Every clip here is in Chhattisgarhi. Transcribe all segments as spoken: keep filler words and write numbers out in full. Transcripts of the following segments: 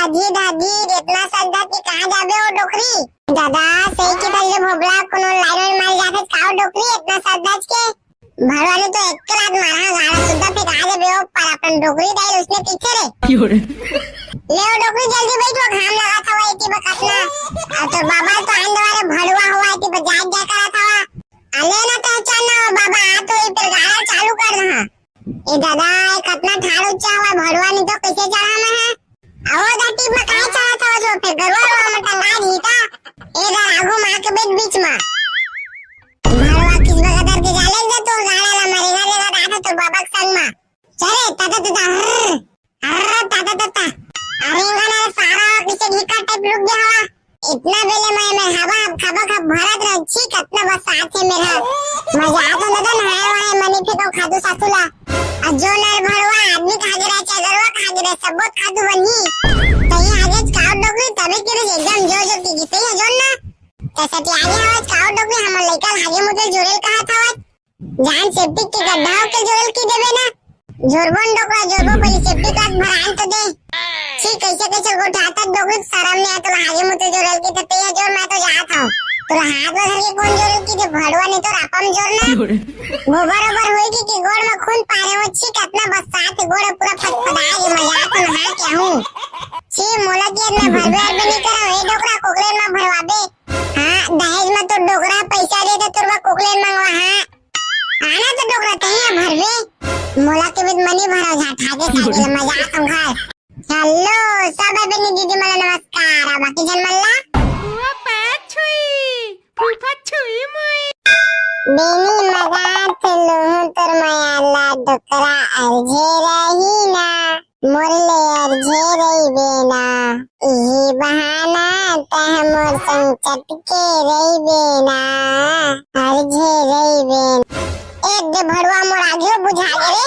दादी, दादी, इतना सज धज के कहाँ जाबे ओ डोकरी? दादा, सही के धज भोबला, कोनो लाइन वाइन मार जाथे का ओ डोकरी, इतना सज धज के? भड़वा ने तो एक लात मारा, गाड़ा सुद्धा फेंका देबे ओ, पर अपन डोकरी दाई उसने पीछे रे। क्यों रे? ले ओ डोकरी, जल्दी बैठ, वो घाम लगा था, वो एती बकत ना। अब तो बाबा तो आंदे वाले भड़वा हुआ, एती बजात जा करा था। अले ना तो चल ना, ओ बाबा, आ तो ई फिर गाड़ा चालू कर रहा। ए दादा, ए कतना ठाड़ ऊंचा हुआ भड़वा, नहीं तो कैसे चढ़ा मैं है? आओ दा टीप में काहे चढ़ा था जो फिर गरुआ रो में टंगा दी था। ए दादा, आगू मार के बैठ बीच में। भड़वा किस बगदर के जाले जा तो गाड़ा ला मारेगा, लेगा दादा तो बाबा के संग में। चले, ताता ताता, हर्र, हर्र, ताता ताता। अरे, इनका ना सारा किसे घी का टाइप लुक गया हवा। इतना बेले मैं, मैं हवा, खबक हब भरत रह, छी, कतना बरसात है मेरा। मजा आ तो लगा नहाए वहाए, मनी फेंको खादू सासू ला। और जो नर भड़वा, आदमी खा गिरा, चाहे गरुआ खा गिरा, सब बहुत खादू बनी। तो ये आगे scout डोकरी तभी के एकदम जो जो की जीते है जो ना। तैसे कि आगे हवा scout डोकरी हमर लइका आगे मुझे जुड़ेल कहा था। जान सेप्टिक के गड्ढा के जोरल की देबे ना। जोरबन डोकरा जोरबो पहले सेप्टिक का भरान तो दे। छी, कैसे कैसे गोठाता डोकरी, शरम नहीं आता, आगे मुते जोरल की तो तेज जोर, मैं तो जात हूँ। तो हाथ में धर के कौन जोरल की दे, भड़वा नहीं तो रापम जोर ना। गोबर ओबर होई की, की गोड़ में खून पारे हो, छी, कितना बरसात है, गोड़ पूरा फटफटाए, मैं जात हूँ, नहा के हूँ। छी, मोला की इतना भरबे अरबे नहीं करा, ए डोकरा कोकरे में भरवाबे। हाँ, दहेज में तो डोकरा पैसा दे तो तोरवा कोकलेन मंगवा, हाँ। आना तो डोकरा तैया भरबे। मोला के बिद मनी भरा जा, ठाके सागे ले मजा संघार। हेलो, सब बेनी दीदी मला नमस्कार, आ बाकी जन मल्ला। फुआ पैर छुई, फूफा छुई मोई। बेनी मगा थे लोहू तोर मया ला डोकरा अरझे रही ना। मोर ले अरझे रहिबे ना, इही बहाना तह मोर संग चटके रहिबे ना, अरझे रहिबे ना। एक दे भड़वा मोर आगे बुझा गे रे।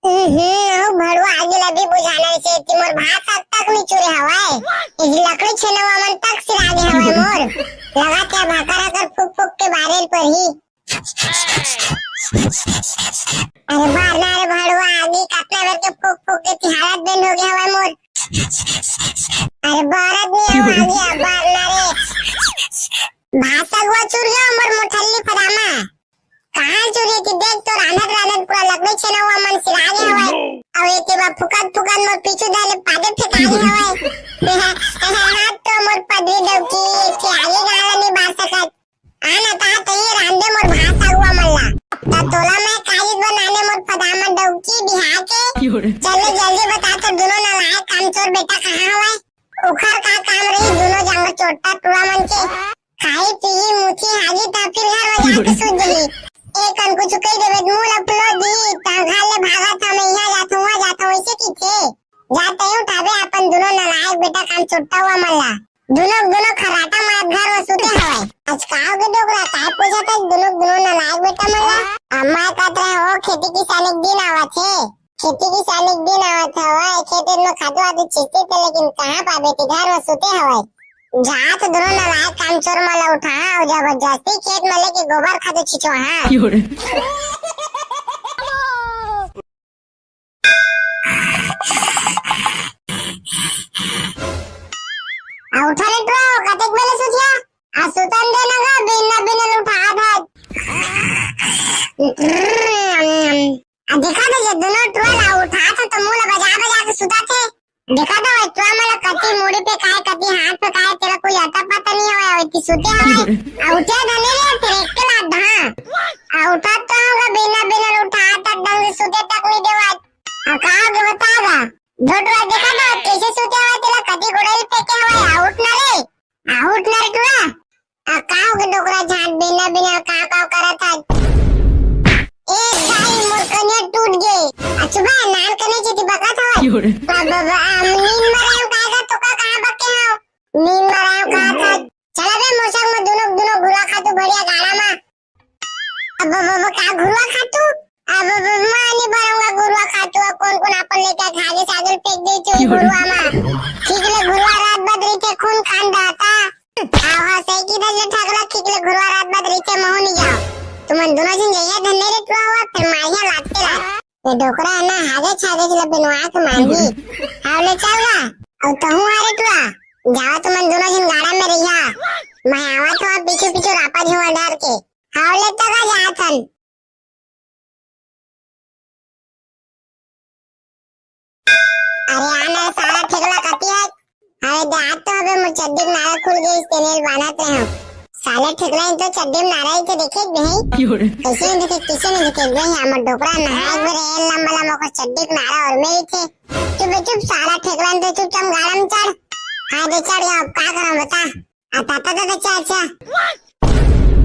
हम्म, अउ भड़वा आगे ला भी बुझाना से कि मोर भात साग तक नहीं चुरे हवाए। इस लकड़ी छेनवा मन तक सिरा गे हवाए मोर। लगा क्या भाकर अगर फूक फूक के बारेल पर ही। अरे बार ना रे भड़वा, आगी कतना बेर के फूक फूक के ती हालत बेंड हो गया हवा मोर। अरे बारत नहीं हो आगी, अब बार ना रे। भाषा हुआ चुर गया मोर मोठल्ली फदामा। कहाँ चुरी थी देख तो रानत रानत पूरा लकड़ी छेना हुआ मन सिरा गया हवा। अब एक बार फुकत फुकत मोर पीछू धाले पादे फेंका गया हवा। हाथ तो मोर पदरी डौकी, एक आगे गाला नहीं बार सकत। आना ता तइये रांधे मोर भात सागवा मन ला। ता तोला मैं काली बनाने मोर पदामा डौकी बिहा के। चल ले जल्दी बता तो दोनों नालायक कामचोर बेटा कहाँ हवय? उखर का काम रही दोनों जांगर चोट्टा टूरा मन के। खाई पीही मुथी हागी ता फिर घर में जाके सूत जही। एक कन कुछ कही देवे मुंह ला फुलो दी ता घर ले भागा था मैं यहाँ जाता हूँ वहाँ जाता हूँ ऐसे की थे। जाते ही उठावे अपन दोनों नालायक बेटा काम चोट्टा हुआ मन ला। दुनो दुनो खर्राटा मारत घर म सुते हवय। अचकाव के डोकरा काय पूछत हस दुनो दुनो नलायक बेटा मन ला? अम्मा कहत रहे हो खेती किसानी के दिन आवत हे। खेती किसानी के दिन आवत हवय, खेत में खातू आदि छिंचते थे लेकिन कहाँ पाबे ती घर म सुते हवय। जात दुनो नलायक कामचोर मन ला उठा अउ जबरदस्ती खेत म लेके गोबर खातू छिंचवा हाँ। आ उठा रे टुरा, कतेक बेले सुतिया? आ सुतन दे न गा, बिन न बिन उठा था। आ देखा तो ये दोनों टुरा ला उठा था तो मुंह ला बजा बजा के सुता थे। देखा तो ये टुरा मला कति मुड़ी पे काय, कति हाथ पे काय, तेरा कोई अता पता नहीं हवय, अउ इतनी सुते हवय। आ उठे धने रे, फिर एक के लात धा। आ उठा तो होगा बिन न बिन उठा था, ढंग से सुते तक नहीं देवा। आ का हो गया बता गा? दो टुरा देखा ना, कैसे सुते हवय, तेला कति गोड़ेल पे के हवय, आउट ना रे, आउट ना रे टुरा। आ, का हो गया डोकरा झांट बिना बिना का का करत हस? ए दाई, मोर कनिया टूट गे। अच्छा बा, नान कने जेती बकत हवय। अब, अब, आ, नींद म रहे हो, का का तो का, कहाँ बके हो? नींद म रहे हो, का था? चला बे, मोसक म दुनो, दुनो घुरा खा तू बढ़िया गाड़ा मा। अब, अब, अब, का घुरुआ खातू? अब, अब, अब, मानी बरंगा घुरुआ खातू, अब कौन, कौन अपन लेके खा के सागर फेंक दे तू घुरुआ मा। ठीक ले घुरुआ रात बदरी के खून खान दाता। आहा, सही की बजे ठगला, ठीक ले घुरुआ रात बदरी के महू नहीं जाओ। तुमन दोनों जन जइया धन्ने रे टुआ हुआ, फिर मारिया लाते ला। ये डोकरा ना हागे छागे ला बिनवा के मांगी। हाव ले चल गा। अउ तहूँ हरे टुरा, जावा तुमन दोनों झन गाड़ा में रहिया। मैं आवत हूँ पीछे पीछे रापा झुआ डर के। हाव ले तगा जात हन। अरे आना रे सारा ठेकला कती है। अरे दे आज तो हबे मोर चड्डी के नारा खुल गई, तेने बांधत रहे हूँ। साले ठेकला इन तो चड्डी में नारा ही के देखे भी है। कैसे नहीं देखे, कैसे नहीं देखे भाई, हमर डोकरा नहा एक बार ए लंबा लंबा को चड्डी के नारा और मेरी थे। चुप बे चुप, साला ठेकला इन तो चुपचाप गाड़ा में चढ़। हाँ दे चढ़ गया, अब का करा बता। आ, ता, ता, ता, ता, चा, चा।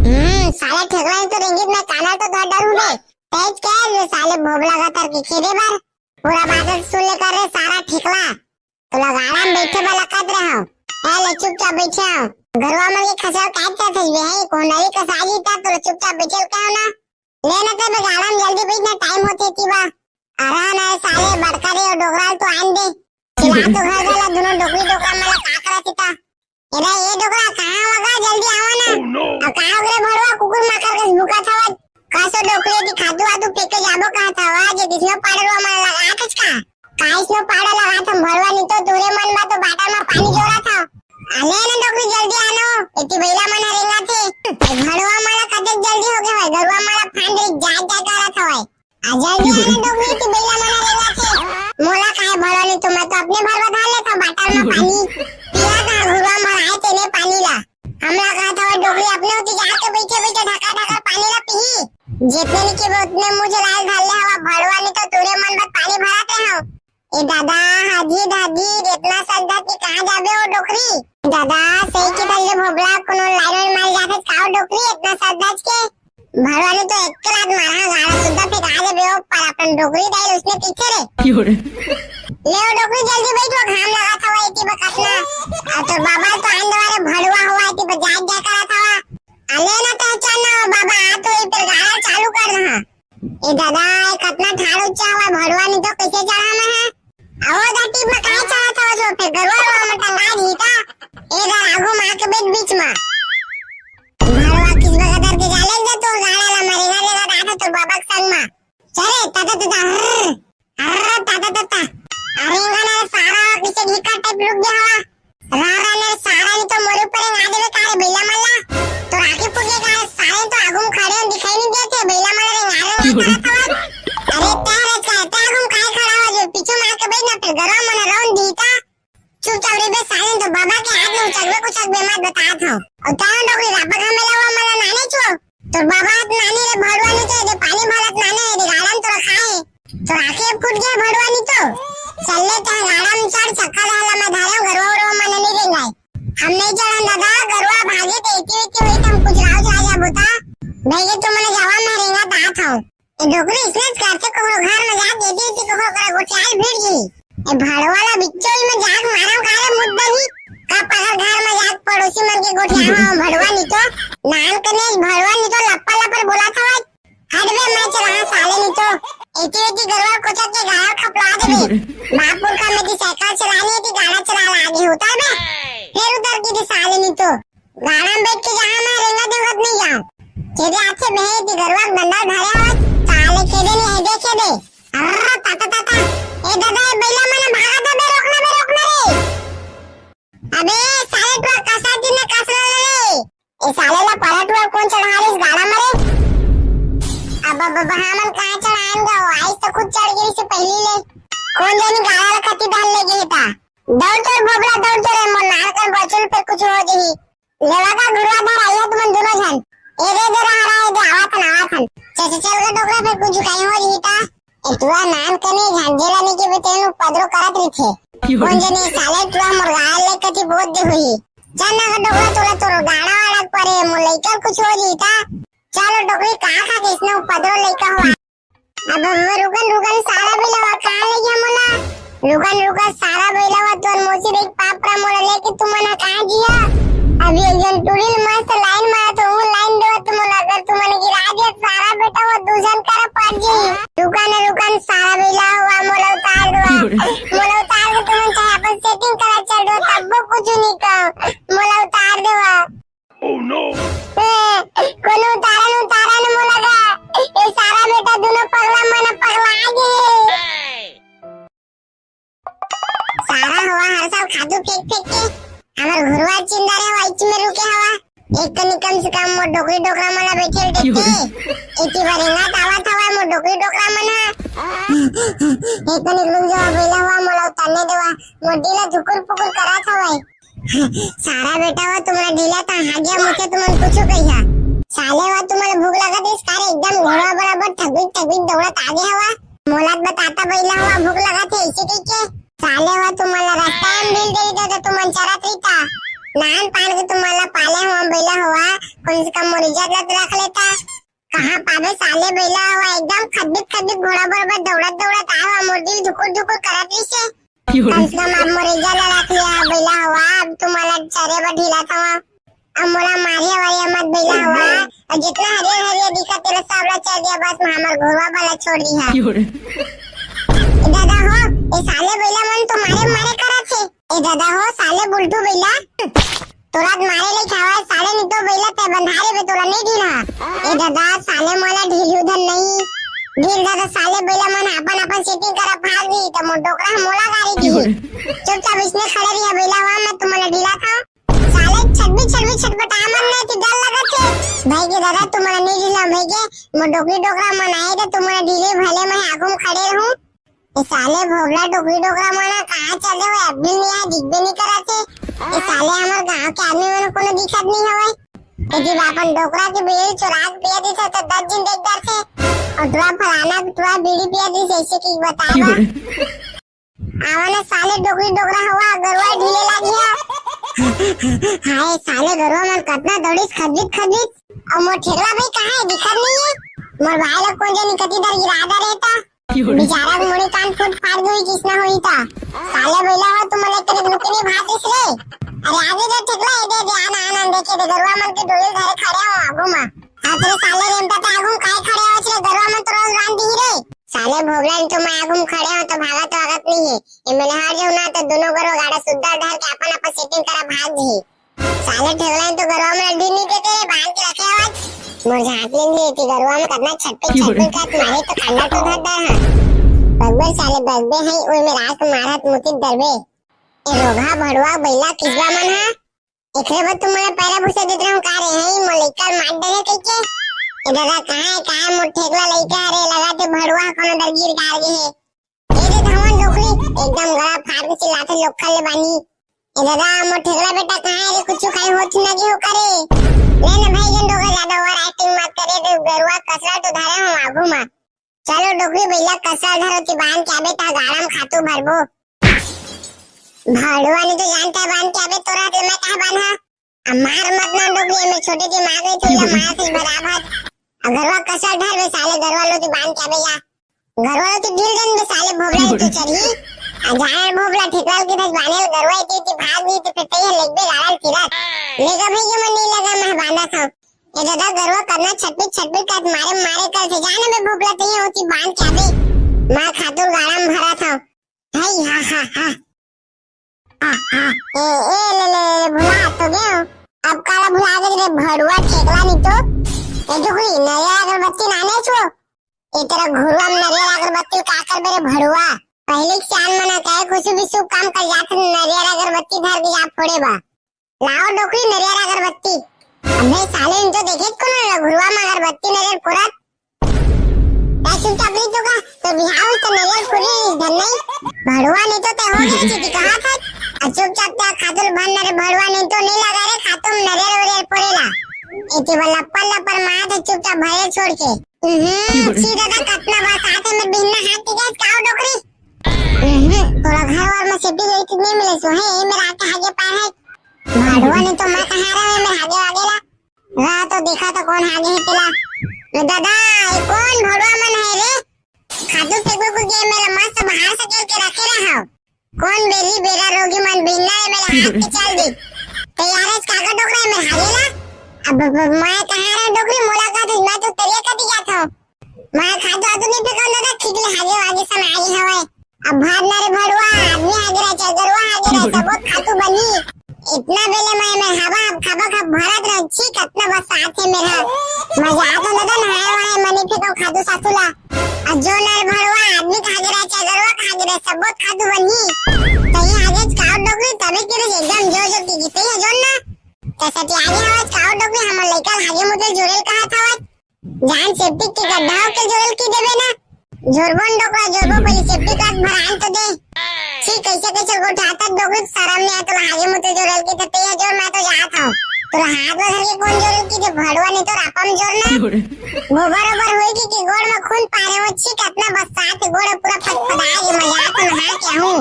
हम्म, साले ठेकला तो रेंगित में काना तो धर डरू बे। तेज कह रे साले भोबला का तर के खेदे बर। पूरा बात सुन ले कर रे सारा ठेकला। तो लगाड़ा में बैठे वाला कत रहे हो। ए ले चुपचाप बैठे हो। घरवा में ये खसाव काट जात है बे है। कौन नरी कसाई था तो चुपचाप बैठे का हो ना। ले ना ते बे गाड़ा में जल्दी बैठ ना, टाइम होते थी बा। अरे ना साले बड़का रे और डोकरा तो आन दे। चिल्ला तो घर वाला दोनों डोकरी डोकरा मला का करत था। एदा ए डोकरा कहाँ वगा, जल्दी आवा ना। Oh, no। अब कहाँ रे भड़वा कुकुर माकर कस भूखा था। कासो डोकरी दी खादू आदू फेंके जाबो कहा था वा, जे दिसनो पाड़े रो मन लगा कच का। काइस नो पाड़े लगा था भड़वा नी तो तोरे मन बा तो बाटा में पानी जोरा था। आले ना डोकरी जल्दी आनो, एती बैला मन रेंगा थे। ए भड़वा माला कते जल्दी हो गया है, गरुआ माला फांद रे जा जा करा था। आ जल्दी आना डोकरी की बैला मना रेंगा थे। मोला काहे भरो नहीं तो मैं तो अपने भरवा धार लेता बाटल में पानी। पीला का घुरवा मराए तेने पानी ला। हमला कहा था वो डोकरी अपने होती जाके बैठे बैठे ढका ढका पानी ला पी। जितने नहीं के उतने मुझे लाल धार ले हवा भरवा नहीं तो तोरे मन बत पानी भराते हो। ए दादा, हाजी दादी, इतना सज धज के कहाँ जाबे ओ डोकरी? दादा, सही के धज ले भोबला, कोनो लाइन में मार जाथे का ओ डोकरी, इतना सज धज के? भरवानी तो एक रात मारा गाड़ा सुद्धा फेंका देबे ओ, पर अपन डोकरी दाई उसने पीछे रे। क्यों रे? ले ओ डोकरी जल्दी बैठ, वो घाम लगा था वो इतनी बकत ना। आ तो बाबा तो आंदे वाले भड़वा हुआ इतनी बजाज जा करा था। आ ले ना तो चल ना बाबा, आ तो इधर गाड़ा चालू कर रहा। ए दादा, ए कतना ठाड़ ऊंचा हुआ भड़वा नहीं तो कैसे चढ़ा मैं है? अवो धरती में काहे चढ़ा था जो फिर गरुआ रुआ में टंगा दी का? ए दादा, आगू मार के बैठ बीच में। भड़वा किस बगदर के जाले जा तो गाड़ा ला मरेगा लेगा दादा तो बाबा के संग में। चले, ताता ताता, हर्र, हर्र, ताता ताता। अरे इंगना सारा किसे घी का टाइप लुक गया हवा। रा, रा, ने सारा नी तो मोरे ऊपर आ देवे का रे बैला मल्ला। तो राखी फूटे का रे सारे तो आगू में खड़े हो दिखाई नहीं देते। बैला मल्ला रे यार रे करा था। अरे तै रे का, तै आगू में काहे खड़ा हो जो पीछे मार के बैठ ना फिर गरवा मन रौन दीता। चुपचाप रे बे सारे तो बाबा के हाथ में उचकबे कुचकबे मत बतात हो। और तै डोकरी रापा का मेला हुआ मल्ला नाने छो। तोर बाबा त नानी रे भड़वा नी तो दे पानी भरत नाने रे गाड़न तो रखा है। तो राखे फूट गया भड़वा नी तो। चल ले तै गाड़ा में चढ़ चक्का डाला मैं धारे गरुआ उरुआ मन नहीं देंगे। हम नहीं चढ़न दादा, गरुआ भागे तो इतनी इतनी हुई तुम कुछ राव चला जा बुता। नहीं ये तुमने जवान में रेंगा तात हो। ए डोकरी इसने करते कोहरो घर में जा दे दी थी कोहरो कर गोटियाल भिड़ गई। ए भड़वाला बिच्चो ही में जाग मारम काले मुद्दा ही। का पकड़ घर में जाग पड़ोसी मन के गोटियाल में भड़वा नी तो। नान कने भड़वा नी तो लप्पा लपर बोला था। हट बे मैं चला साले नी तो। एती एती गरुआ कोचक के गाड़ा खपला देबे। बाप पुरखा में की साइकिल चलानी थी, गाड़ा चला लागे उतर बे। फिर उतर की थी साले नी तो। गाड़ा में बैठ के जहाँ मैं रेंगा देवत नहीं जाऊँ। खेदे आथे बहे दी गरुआ के डंडा धरे हो, साले खेदे नहीं है, देखे दे। अर्रा ताता ताता। ए दादा, ए बैला मना भागा था बे, रोकना बे, रोकना रे। अबे साले टुआ कसा दिन ने कसरा रे। ए साले ला पलट हुआ कौन चढ़ा रही इस गाड़ा में रे? अब, अब, अब हमन कहाँ चढ़ाएंगे? वो आइस तो खुद चढ़ गई से पहली ले। कौन जानी गाड़ा ला कति डाल ले गए था। दौड़ चल भोबरा, दौड़ चल रे, मोर नार कर बचल पे कुछ हो जही। लेवा का घुरवा धर आइए तुमन दोनों जन। ए दे दे रहा रहा, ए दे आवा थन, आवा थन। चल, चल, चल के डोकरा फिर कुछ झुकाई हो जही ता। ए टुआ नान कने झांझेला नहीं के बेटे नु पदरो करत रही थे। कौन जने साले टुआ मुर्गा ले कति बोध दे हुई। चल ना डोकरा तोरा तोरो गाड़ा वाड़ा परे मो लइका कुछ हो जही ता। चलो डोकरी का खा के इसने पदरो लइका हुआ। अब, अब रुकन, रुकन, सारा बिलवा कहाँ ले गया मोला? रुकन, रुकन, सारा बिलवा तोर मौसी देख पाप रा मोला लेके तुमन कहाँ जिया? अभी एक जन टुरी मस्त लाइन मारा तो वो लाइन देवा तुमन अगर तुमन गिरा दिया सारा बेटा वो दूजन कर पड़ जी। रुकन, रुकन, सारा बिलवा मोला उतार दो। मोला उतार दो तुमन चाहे अपन सेटिंग करा चल दो तब वो कुछ नहीं कहो। मोला उतार दो। Oh no! ए, कोनो उतारन उतारन मोला गा। ए सारा बेटा दोनों पगला मन पगला गे। सारा हवा हर साल खातू फेंक फेंक के हमर घुरवा चिंदा रे हवा इच में रुके हवा। एक कनी कम से कम मोर डोकरी डोकरा मन ला बैठे ल देते। एती बरेंगा तावत हवा मोर डोकरी डोकरा मन हा। एक कनी रुक जावा बइला हवा, मोला उतरने देवा, मोर डीला धुकुर पुकुर करत हवय। सारा बेटा हो तुम्हारा ढीला ता हागिया मुखे तुमन कुछ कहिया। साले हो तुम्हारा भूख लगत इस कार एकदम घोड़ा बराबर ठगबिक ठगबिक दौड़त आगे हवा। मोला त बताता बइला हवा भूख लगत है इसे कह के। साले हो तुम्हारा रास्ता में ढील दे दे तो तुमन चरत रही ता। नान पान के तुम्हारा पाले हवा बइला हवा, कम से कम मोर इज्जत ला तो रख लेता। कहाँ पावे साले बइला हवा एकदम खदबित खदबित घोड़ा बराबर दौड़त दौड़त आवा, मोर डील धुकुर धुकुर करत रही से। कम से कम अब मोर इज्जत ला रख लिया बइला हवा, अब तुम्हारा चरे बर ढीला था। अब मोला मारिया वारिया मत बइला हवा, अउ जितना हरियर हरियर दिखत तेला सब ला चर दिया, बस मैं हमर घुरवा वाला छोड़ दिहा। ए दादा हो, ए साले बइला मन तो मारे मारे करत हे। ए दादा हो, साले बुलटू बइला, तोला त मारे ले खावा साले, नहीं तो बइला ते बंधारे बे तोला नहीं ढीला। ए दादा, साले मोला ढीलू धन नहीं, ढील दादा साले बइला मन अपन अपन सेटिंग करा फाड़ दी, त मोर डोकरा मोला गारी दी। चुपचाप इसने खड़े रहिया बइला हवा, मैं तुम्हारा ढीला था। साले छटबी छटबी छटपटा मन में ती डर लगत हे। भाई के दादा तुम्हारा नहीं ढीला भाई के, मोर डोकरी डोकरा मन आए थे तुम्हारा ढीले भले मैं आगू में खड़े रहूं। ए साले भोगला डोकरी डोकरा मन कहाँ चल रहे हो, अब भी नहीं आए, दिखबे नहीं करत हे। ए साले हमर गांव के आदमी मन कोनो दिखत नहीं हवे। यदि अपन डोकरा के बीड़ी चुरा के पिया देथे तो दस दिन देख डरथे। और टुरा फलाना टुरा बीड़ी पिया देथे ऐसे की बतावा। आवा ना साले डोकरी डोकरा हवा, गरुवा ढीले लागी है। हाय साले गरुवा मन कतना दौड़िस खदबित खदबित। और मोर ठेकला भाई कहाँ है, दिखत नहीं है। मोर भाई लोग कौन जानी कति डर गिरादा रहता। बेचारा के मुड़ी कान फूट फाट गई किसना हुई था। साले बैला हो तुम लोग तेरे नुकनी भात इस रे। अरे आगे दे ठेकला, ए दे दे आना आना देखे दे गरुवा मन के डोली धरे खड़े हो आगू मा। हाँ तेरे साले रेमटा ते आगू काय खड़े हो छे गरुवा मन तो रोज रान दी रे। साले भोगला तो मैं आगू में खड़े हो तो भागा तो आगत नहीं है। ये मैंने हार जाऊ ना तो दोनों गरुवा गाड़ा सुद्धा धर के अपन अपन सेटिंग करा भाग दी। साले ठेकला तो गरुवा में अड्डी नहीं देते रे, बांध के रखे आवाज। मोर झांक लेंगे इतनी गरुवा में कतना छटपट छटपट का तुम्हारे तो कांडा तो धर डर है। बगबर साले बगबे है, ओए में रात को मारत मुतित डरबे। ए रोगहा भड़ुआ बैला किसबा मन है। एकरे बर तुम्हारे पैरा भूसा देत रहूं का रे, है मोर लइका मार डरे कह के। ए दादा कहाँ है, कहाँ है मोर ठेकला लइका रे, लगा ते भड़ुआ कोनो डर गिर गार गे है। ए रे धवन डोकरी, एकदम गला फाड़ के चिल्लाथे लोग खा ले बानी। ए दादा, मोर ठेकला बेटा कहाँ है रे? कुछ खाई होत ना गे हो करे। ले ना भाई जन डोकरी ज्यादा ओवर एक्टिंग मत करे, तो गरुवा कसरा तो धरे हो आगू मा। चलो डोकरी भैया कसरा धरो ती बांध के आबे ता गाड़ा में खातू भरबो। भड़ुआ नहीं तो जानता है बांध के आबे तोरा ते मैं कहा बांधा। अब मार मत ना डोकरी, मैं छोटे दिमाग में थी, या मार से बराबर। अब गरुआ कसर धर बे साले, गरुआ लो ती बांध के आबे या। गरुआ लो ती ढील देन बे साले, भोबला तो चढ़ी। आ जाए भोबला ठिकाल की बस बानेल गरुआ इतनी इतनी भाग गई तो फिर तैयार लेग बे गाड़ल किरत। लेगा भाई ये मन नहीं लगा मैं बांधा था। ए दादा गरुआ करना छटपट छटपट का मारे मारे कर थे जाने में भोबला तैयार होती बांध के आबे। मार खातुर गाड़ा में भरा था। हाय हा हा हा। ए, ए, ले, ले, ले, भुला तो गयो। अब काला भुला के रे भड़ुआ ठेकला नहीं तो। ए, डुगरी, नरिया अगरबत्ती नाने छो। ए, तेरा घुरुआ में नरिया अगरबत्ती का कर मेरे भड़ुआ। पहले के सियान मना कहे, कुछ भी शुभ काम कर जात नरिया अगरबत्ती धर के जा फोड़े बा। लाओ डोकरी नरिया अगरबत्ती। अबे साले, इन तो देखे कोनो घुरुआ में अगरबत्ती नरिया फोड़त। तै चुपचाप रही तो का? तो बिहाव तो नरियल फुरी धन नहीं। भड़ुआ नहीं तो तै हो गया चीटी कहा था। आ चुपचाप तै खातुल भन नरे भड़ुआ नहीं तो नहीं लगा रे खातुम नरियल वरियल फोड़ेला। इति वाला पल्ला पर मार दे चुपचाप भरे छोड़ के। हम्म, छी दादा कतना बार साथे में बिहना हाथ के गैस काव डोकरी। हम्म, तोरा घर वर में सेटी गई थी नहीं मिले सो है, ये मेरा आके हागे पाए है। भड़ुआ नहीं तो मैं कहा रहा है, मैं हागे वागे ला। रा तो देखा तो कौन हागे है तेला। ए दादा, ये कौन भड़ुआ मन है रे? खातू फेंकू को के मेला मस्त बाहर से खेल के रखे रहा। कौन बेली बेरा रोगी मन बिन्ना है मेला हाथ के चल दी। तैयार है काका डोकरा है मेरे हागे ला। अब, अब, अब मैं कहाँ रहा डोकरी मुलाकात है, मैं तो तेरे कटी गया था। मैं खातू आतू नहीं फेंकूं दादा, ठीक ले हागे वागे समय आगे हवे। अब भात ना रे भड़ुआ, आदमी हागे रहे, चाहे गरुआ हागे रहे, सब बहुत खातू बनी। इतना बेले मैं, मैं हवा, अब खाबा खा भरत रहे, छी कतना बस साथ है मेरा। मजा आता दादा, नहाए वहाए मनी फेंको खातू सातू ला। अब जो ना रे भड़ुआ, आदमी का हागे रहे, चाहे गरुआ का हागे रहे, सब बहुत खातू बनी। तो ये त सठियागे हवस का ओ डोकरी, हमर लइका ल हागे मुते ल झोरे ल कहत हवस। जान सेप्टिक के गड्ढा हो के झोरे ल कहि देबे ना। झोरबो न डोकरा, झोरबो, पहिली सेप्टिक ला भरान तो दे। छी, कइसे कइसे गोठियाथस डोकरी, सरम नइ आय तोला, हागे मुते ल झोरे ल कहिथे, तैं ह झोर, मैं तो जात हंव। तोला हाथ म धर के कोन झोरे ल कहिथे, भड़वा नहीं तो रापा म झोर ना। गोबर ओबर होई कि, कि गोड़ म खून पारे हो, छी, कतना बस्सात हे गोड़ पूरा फदफदाय गे, मजाक म नहा के आहूं।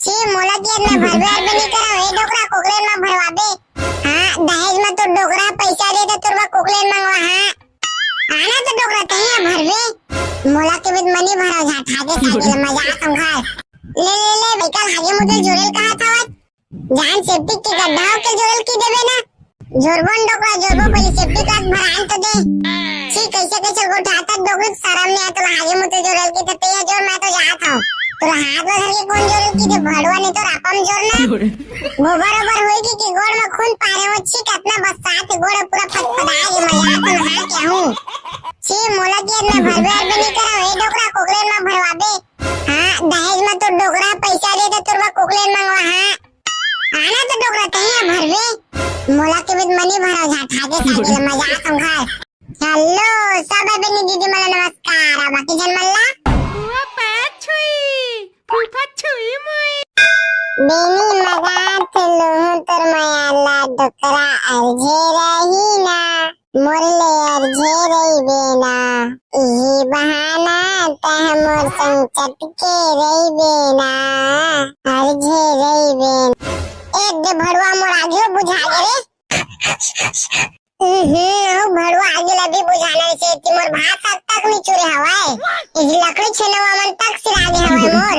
छी, मोला कियत म भरबे अरबे नइ करंव, ए डोकरा, कोकलेन म भरवाबे। हां, दहेज म तोर डोकरा पइसा दे त तोर बर कोकलेन मंगवा, हां। आना तो डोकरा, तहीं ह भरबे। मोला के बित मनी भरा जा, ठाके सागे ल मजाक म घर। ले, ले, ले, बइका ल हागे मुते ल झोरे ल कहत हवस। जान सेप्टिक के गड्ढा हो के झोरे ल कहि देबे ना। झोरबो न डोकरा, झोरबो, पहिली सेप्टिक ला भरान तो दे। छी, कइसे कइसे गोठियाथस डोकरी, सरम नइ आय तोला, हागे मुते ल झोरे ल कहिथे, तैं ह झोर, मैं तो जात हंव। तोला हाथ म धर के कोन झोरे ल कहिथे, भड़वा नहीं तो रापा म झोर ना। गोबर ओबर होई कि, कि गोड़ म खून पारे हो, छी, कतना बस्सात हे गोड़ पूरा फदफदाय गे, मजाक म नहा के आहूं। छी, मोला कियत म भरबे अरबे नइ करंव, ए डोकरा, कोकलेन म भरवाबे। हां, दहेज म तोर डोकरा पइसा दे त तोर बर कोकलेन मंगवा, हां। आना तो डोकरा, तहीं ह भरबे। मोला के बित मनी भरा जा, ठाके सागे ल मजाक म घर। हेलो, सब ए बेनी दीदी मन ला नमस्कार, अउ बाकी झन मन ला? फूफा छुई, फूफा छुई मुई। बेनी मगात लूहूं तोर मया ला डोकरा, अरझे रही ना। मोर ले अरझे रहिबे ना, इही बहाना तैं मोर संग चटके रहिबे ना, अरझे रहिबे ना। ए दे भड़वा मोर आगे बुझा गे रे। हम्म, ओ भड़वा आगे ला भी बुझाना से कि मोर भात साग तक नइ चुरे हवय। इही लकड़ी छेनवा मन तक सिरा गे हवय मोर।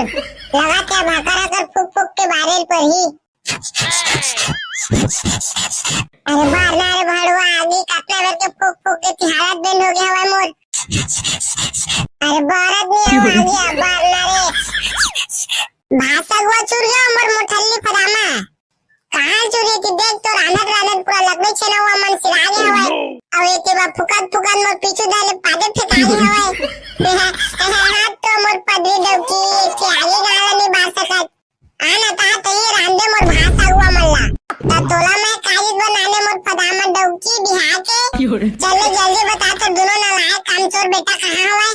लगा के भाकर अगर फूक फूक के बारे ल परही। अरे बार ना रे भड़वा, आगी कतना बेर के फूक फूक के तिहारत बेंड हो गे हवय मोर। अरे बारत नइ हवय आगी, अब बार ना रे। भात सगवा चुर गे मोर मोठल्ली फदामा। कहाँ चुर गे कि देख तो रांधत रांधत पूरा लकड़ी छेना हुआ मन सिरा गे हवय। अउ एके बार फुकत फुकत मोर पीछू धर ले पादे फेंका गे हवय। हाथ तो मोर पदरी डौकी के आगे गाला नइ बार सकत। आना ता तइये रांधे मोर भात सगवा मन ला। त तोला मैं काजी बनाने मोर फदामा डौकी बिहा के। चल ले जल्दी बता तो दुनो नलायक कामचोर बेटा कहाँ हवय?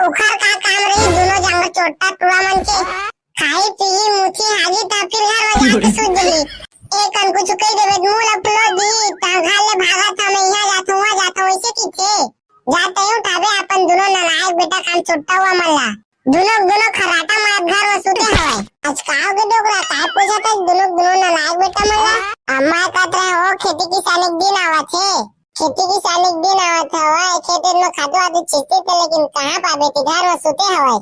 उखर का काम रही दुनो जांगर चोट्टा टुरा मन के। खाही पीही मुछी हागी त फिर घर में जाके सूत जही। एक कन कुछ कही देवे मुंह ला फुलो दी त घर ले भागत हम यहाँ जात हूँ वहाँ जात हूँ ऐसे की थे। जा तय उठावे अपन दुनो नलायक बेटा कामचोट्टा हुआ मन ला। दुनो दुनो खराटा मारत घर में सूते हवय। आज का हो गे डोकरा, काय पूछत हस दुनो दुनो नलायक बेटा मन ला? अम्मा कहत रहे हो खेती किसानी के दिन आवत हे। खेती किसानी के दिन आवत हवय, खेत में खातू वातू छींचती थे, लेकिन कहाँ पाबे कि घर में सूते हवय।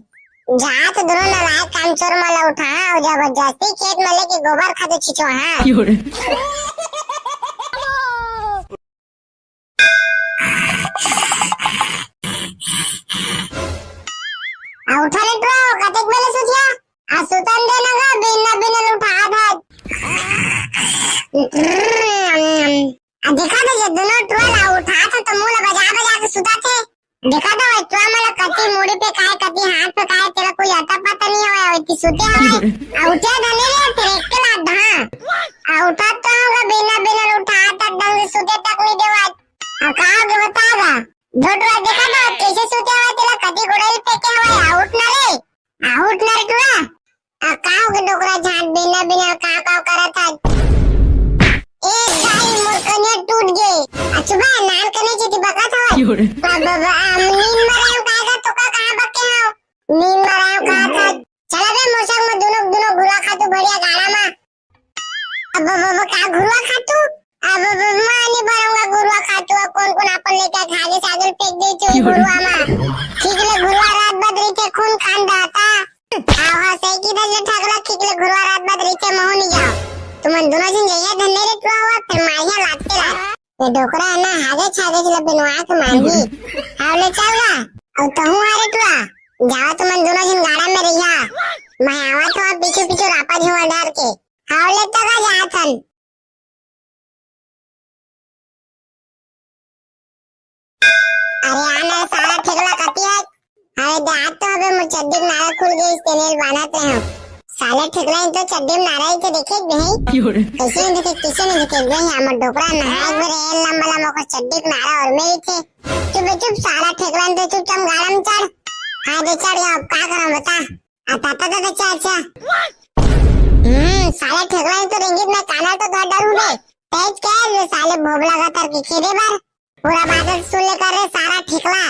जात दुनो नलायक कामचोर मन ला उठा अउ जबरदस्ती खेत में लेके गोबर खातू छिंचो हाँ। आ उठा ले टुरा, कतेक बेले सुतिया? आ सुतन दे न गा, बिना बिना उठा था। आ देखा तो ये दुनो टुरा ला उठा था तो मुंह ला बजा बजा के सुता थे। देखा तो ये टुरा मन ला कति मुड़ी पे काय, कति हाथ पे काय, तेला कोई अता पता नहीं होय, इतनी सुते हवय। आ उठे धने रे, फिर एक के लात धा। आ उठा तो होगा बिना बिना उठा था, ढंग से सुते तक नहीं देवा। आ कहा के बता गा। दो टुरा देखा तो कैसे सुते हवय, तेला कति गोड़ाई पे के हवय, आ उठ ना रे। आ उठ ना रे टुरा। आ का हो गे डोकरा झांट बिना बिना का का करत हस? ए दाई मोर कनिया टूट गे। आ चुप हे, नान कने जेती बकत हवय। बाबा, बाबा, आ नींद म रहे का गा तो का कहाँ बके हव? नींद म रहे का था? चला बे मोर संग म दुनो दुनो घुरा खा तू बढ़िया गाड़ा म। अब, अब, अब का घुरुवा खातू? अब, अब, अब मैं नहीं भरूंगा घुरुवा खातू। अब कौन कौन अपन लेके खा के सागर फेंक दे तू घुरुवा में। ठीक ले घुरुवा रात बदरी के खून कान दाता। आओ हाँ सही की दल ठगला ठीक ले घुरुवा रात बदरी के महू नहीं जाओ। तुमन दोनों जन जइया धन्ने रे टुआ हुआ फिर मारिया लाते ला। ये डोकरा है ना हागे छागे चला बिनवा के मारही। आओ ले चल गा। और तहू हारे टुआ। जाओ तुमन दोनों जन गाड़ा में रहिया। मैं आवत हूँ पीछे पीछे रापा झुआ डर के। हाव ले तो का जात हन। अरे आ ना सारा ठेकला कती है। अरे दे आज तो हबे मोर चड्डी के नारा खुल गई तेने बांधत रहे हो। साले ठेकला तो चड्डी में नारा ही थे, देखे भी है। कैसे नहीं देखे, कैसे नहीं देखे भाई? हमर डोकरा नहाए बर ए लंबा लंबा ओकर चड्डी के नारा और मेरी थे। चुप बे चुप, साला ठेकला तो चुपचाप गाड़ा में चढ़। हाँ दे चढ़ गया, अब का करा बता। आ ताता ताता, अच्छा अच्छा। हम्म, साले ठेकला तो रेंगित में काना तो धर डरू बे। तेज के रे साले भोबला गतर के खेदे बर। पूरा बादल सुन ले कर रे सारा ठेकला।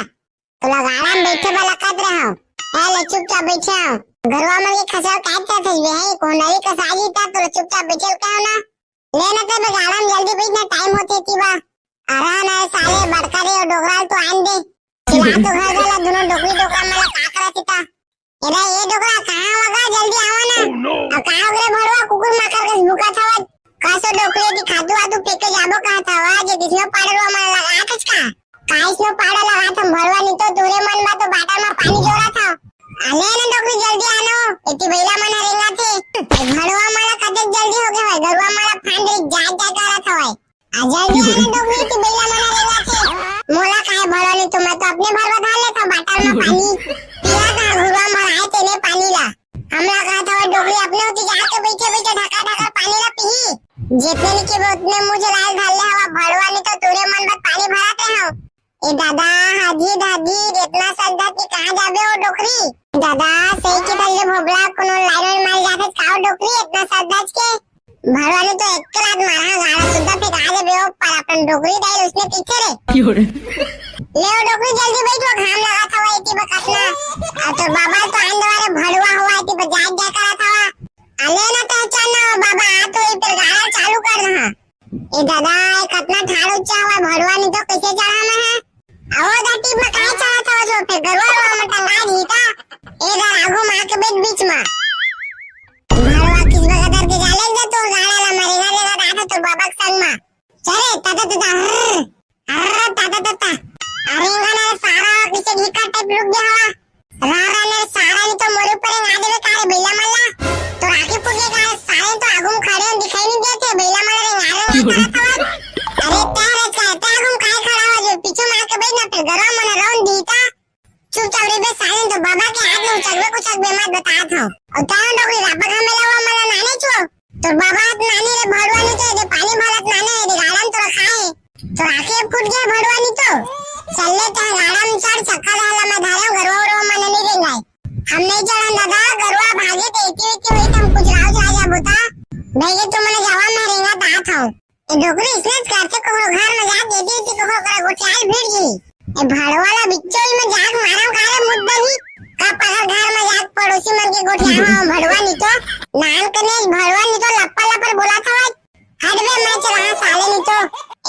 तोला गाड़ा में बैठे वाला कत रहे हो। ए ले चुपचाप बैठे हो। घरवा मन के खसवा काट के थई बे है, कोन नरी का साजी ता तोला चुपचाप बैठे कहो ना। ले ना ते बे गाड़ा में जल्दी बैठ ना, टाइम होते ती बा। अरे ना साले बड़का रे डोकरा ल तो आन दे। चिल्ला तो घर वाला दोनों डोकरी डोकरा मला का करत ता। एदा ए डोकरा कहाँ वगा, जल्दी आवा ना। अब कहाँ वगरे भड़वा कुकुर माकर के भूखा था। कसो डोकरी की खादू आदू फेंक के जाबो कहा था वा, जे दिसनो पाड़े रो मन लगा था का। काइस नो पाड़ा लगा था भड़वा नी तो तोरे मन बा तो बाटा में पानी जोरा था। आले ना डोकरी जल्दी आनो, इतनी बैला मना रेंगा थे। भड़वा माला कते जल्दी हो गया है, गरुआ माला फांद रे जा जा करा था भाई। आ जल्दी आना डोकरी की बैला मना रेंगा थे। मोला काहे भड़वा नी तो मैं तो अपने भड़वा धार लेता बाटा में पानी। पिया का घुरवा मराए तेने पानी ला। हमला कहा था वो डोकरी अपने होती जाके बैठे बैठे ढका ढका पानी ला पी। जितने निके उतने मुझे लाल धार ले हवा भड़वा नी तो तोरे मन बत पानी भराते हो। ए दादा, हाजी दादी, इतना सज धज के कहाँ जाबे ओ डोकरी? दादा, सही के धर ले भोबला, कोनो लाइन में मार जाथे का ओ डोकरी, इतना सज धज के? भड़वा ने तो एक रात मारा, गाड़ा सुद्धा फेंका देबे ओ, पर अपन डोकरी दाई उसने पीछे रे। क्यों रे? ले ओ डोकरी, जल्दी बैठ, वो घाम लगा था, वो इतनी बकतना। अब तो बाबा तो आंदवारे भड़वा हुआ, इतनी बजाय जाय करा था। अले ना तो चल ना, बाबा, आ तो ये फिर गाड़ा चालू कर रहा। ए दादा, ए कतना ठाड़ ऊंचा हवा, भड़वा नी तो कैसे चढ़ा मैं है? आवो धरती में काय चढ़ा था जो फिर गरुआ रो में टंगा दी का? ए दादा, आगू मार के बैठ बीच में। भड़वा किस बगदर के जाले दे तो गाड़ा ला मरेगा, लेगा दादा तो बाबा के संग में। चले, ताता ताता, हर्र, हर्र, ताता ताता। अरे इंगा ना सारा किसे घी का टाइप लुक गया हवा। रा, रा, ने सारा नी तो मोरे ऊपर रेंगा देवे का रे बैला मल्ला। तो राखी फूट गया का रे सारे तो आगू में खड़े हैं, दिखाई नहीं देते बैला मल्ला रेंगा रे रेंगा था। अरे तै रे का, तै आगू में काहे खड़ा हुआ जो पीछे मार के बैठ ना फिर गरवा मना रौन दी का। चुपचाप रे बे सारे तो बाबा के हाथ में उचक बे कुचक बे मत बता था। और तै डोकरी रापा का मेला हुआ मला नाने छो। तोर बाबा त नानी रे भड़वा नी तो, एदे पानी भरत नाने, एदे गाड़ा में तो रखा है। तो राखे फूट गया भड़वा नी तो। चल ले तै गाड़ा में चढ़, चक्का डाला मैं धारे हूँ, गरुआ उरुआ मन नहीं देंगे। हम नहीं चढ़न दादा, गरुआ भागे तो इतनी इतनी हुई तो हम कुछ राव चला जा बुता। नहीं ये तो मैंने जावा मैं रेंगा ता था। ए डोकरी इसने करते कोहरो घर में जाके इतनी इतनी कोहरो करा गोठियाल भिड़ गई। ए भड़वा ला बिच्चो ही में जाग मारम का रे मुद्दा ही। का पगल घर में जाग पड़ोसी मन के गोठियावा भड़वा नी तो। नान कने भड़वा नी तो लप्पा लपर बोला था। हट बे मैं चला साले नी तो।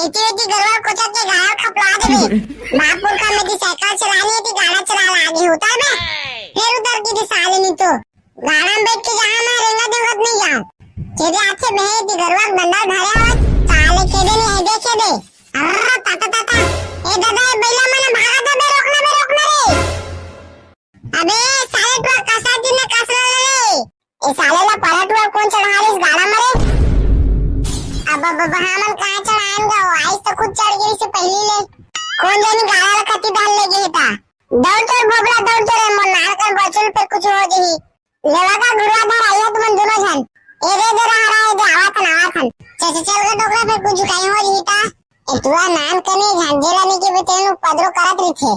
एती एती गरवा कोचक के गाड़ा खपला देबे। बाप पुरखा में दी साइकिल चलानी है ती गाड़ा चला लागे होता है बे। फिर उधर की दी साले नी तो। गाड़ा में बैठ के जहाँ मैं रेंगा देवत नहीं जाऊँ। खेदे आथे बे ती गरवा डंडा धरे आवत। साले खेदे नहीं है दे खेदे। अर्रा ताता ताता। ए दादा ए बैला मना भागा था बे, रोकना बे, रोकना रे। अबे साले तू कसरा दिन कसरा रे। ए साले ला पलट हुआ कौन चढ़ा रही इस गाड़ा मरे? अब अब अब हमन कहाँ चढ़ाएंगे? वो आइस तो खुद चढ़ गई से पहली ले। कौन जानी गाड़ा ला कति डाल ले गई था। दौड़ चल भोबला दौड़ चल रे, मोर नार कर बचल पे कुछ हो जही। लेवा का घुरवा धर आइयो तुमन दोनों जन। ए दे दे रहा रहा ए दे आवा थन आवा थन। चल चल चल के डोकरा पे कुछ कहीं हो जही ता। ए तुआ नान कने झांझेला नहीं के बेटे नु पदरो करत रही थे।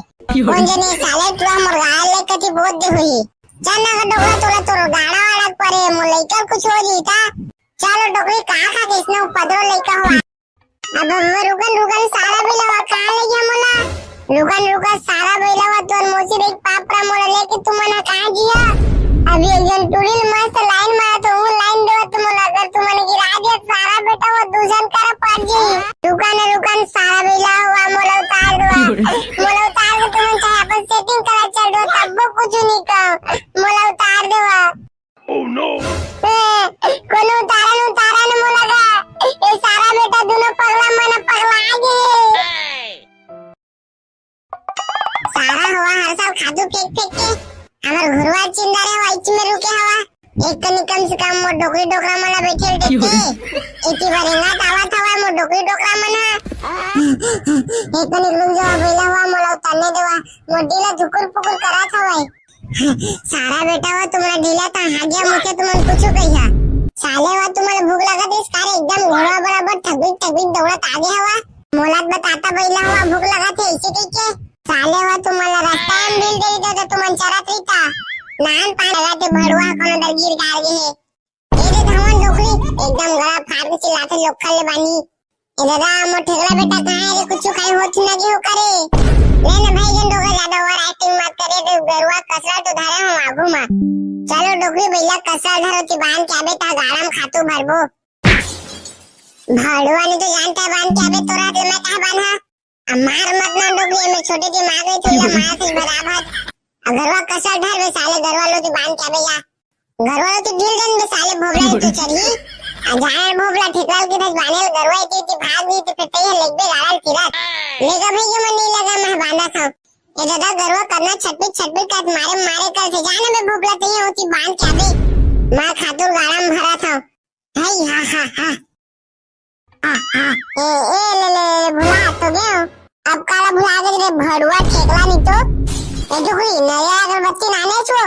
कौन जने साले तुआ मोर गाल ले कति बहुत दे हुई। चल ना डोकरा तोरा तोर गाड़ा वाड़ा परे मोर लइका कुछ हो जही ता। चलो डोकरी का खा के इसने पदरो लइका हुआ। अब, अब रुकन रुकन सारा बिलवा कहाँ ले गया मोला? रुकन रुकन सारा बिलवा तोर मोसी देख पाप रा मोला लेके तुमन कहाँ जिया? अभी एक जन टुरिल मस्त लाइन मारा तो वो लाइन देवा तुमन अगर तुमन गिरा दिया सारा बेटा वो दूजन कर पड़ जी। रुकन रुकन सारा बिलवा मोला उतार देवा। मोला उतार दे तुमन चाहे अपन सेटिंग करा चल दो तब वो कुछ नहीं कहो। मोला उतार देवा। Oh no! ए, कोनो उतारन उतारन मोला गा। ए सारा बेटा दोनों पगला मन पगला गे। सारा हवा हर साल खादू फेंक फेंक के हमर घुरवा चिंदा रे वाइच में रुके हवा। एक कनी कम से कम मोर डोकरी डोकरा मन बैठे रहते। इतनी बार हिंगा तावा था मोर डोकरी डोकरा मन। एक कनी रुक जावा बेला हुआ मोला उतारने देवा। मोर डीला धुकुर पुकुर करा था। सारा बेटा हो तुमला ढीला ता हागिया मुखे तुमन कुछु कहिया। साले हो तुमला भूख लगत रिस का रे, एकदम घोड़ा बराबर ठगबिक ठगबिक दौड़त आगे हवा। मोला त बताता बइला हवा भूख लगत हे ऐसे कहिके। साले हो तुमला रास्ता में ढील दे दे तो तुमन चरत रहिता। नान पान लगत हे भड़ुआ कोनो दर गिर गार गे हे। ए दे धावन डोकरी, एकदम गला फाड़ के चिल्लाथे लोग खा ले बानी। ए दादा, मोर ठेकला बेटा कहाँ हे रे? कुछु खाई होत ना गे हो करे। ले ना भाई जन डोकरा ज्यादा ओवर एक्टिंग मत करे रे, गरुआ कसरा तो धरे हो आगू मा। चलो डोकरी बइला कसरा धरो ती बांध के आबे ता गाड़ा म खातू भरबो। भड़ुआ नहीं तो जानता है बांध के आबे तोरा हाथ ले मैं कहाँ बांधा। अब मार मत ना डोकरी, मैं छोटे दिमाग है, थोड़ा मार से बराबर। अब गरुआ कसर ढर बे साले, गरुआ लोती बांध के आबे या। गरुआ लोती ढील देन बे साले, भोबला तो चढ़ी। आ जाए भोबला ठेकलाल के दस बानेल गरुआ इतनी इतनी भाग गई तो फिर तैयार लेग बे गाड़ल तिरत। लेगा भाई जो मन नहीं लगा मैं बांधा था। ये दादा गरुआ करना छटपिट छटपिट का मारे मारे कर थे जाने बे भोबला तैयार होती बांध के आबे। माँ खातुर गाड़ा में भरा था। हाय हा हा हा। ए, ए, ले, ले, ले, भुला तो गयो। अब काला भुला गए रे भड़ुआ ठेकला नहीं तो। ए, डुगरी, नरियल अगरबत्ती नाने छो।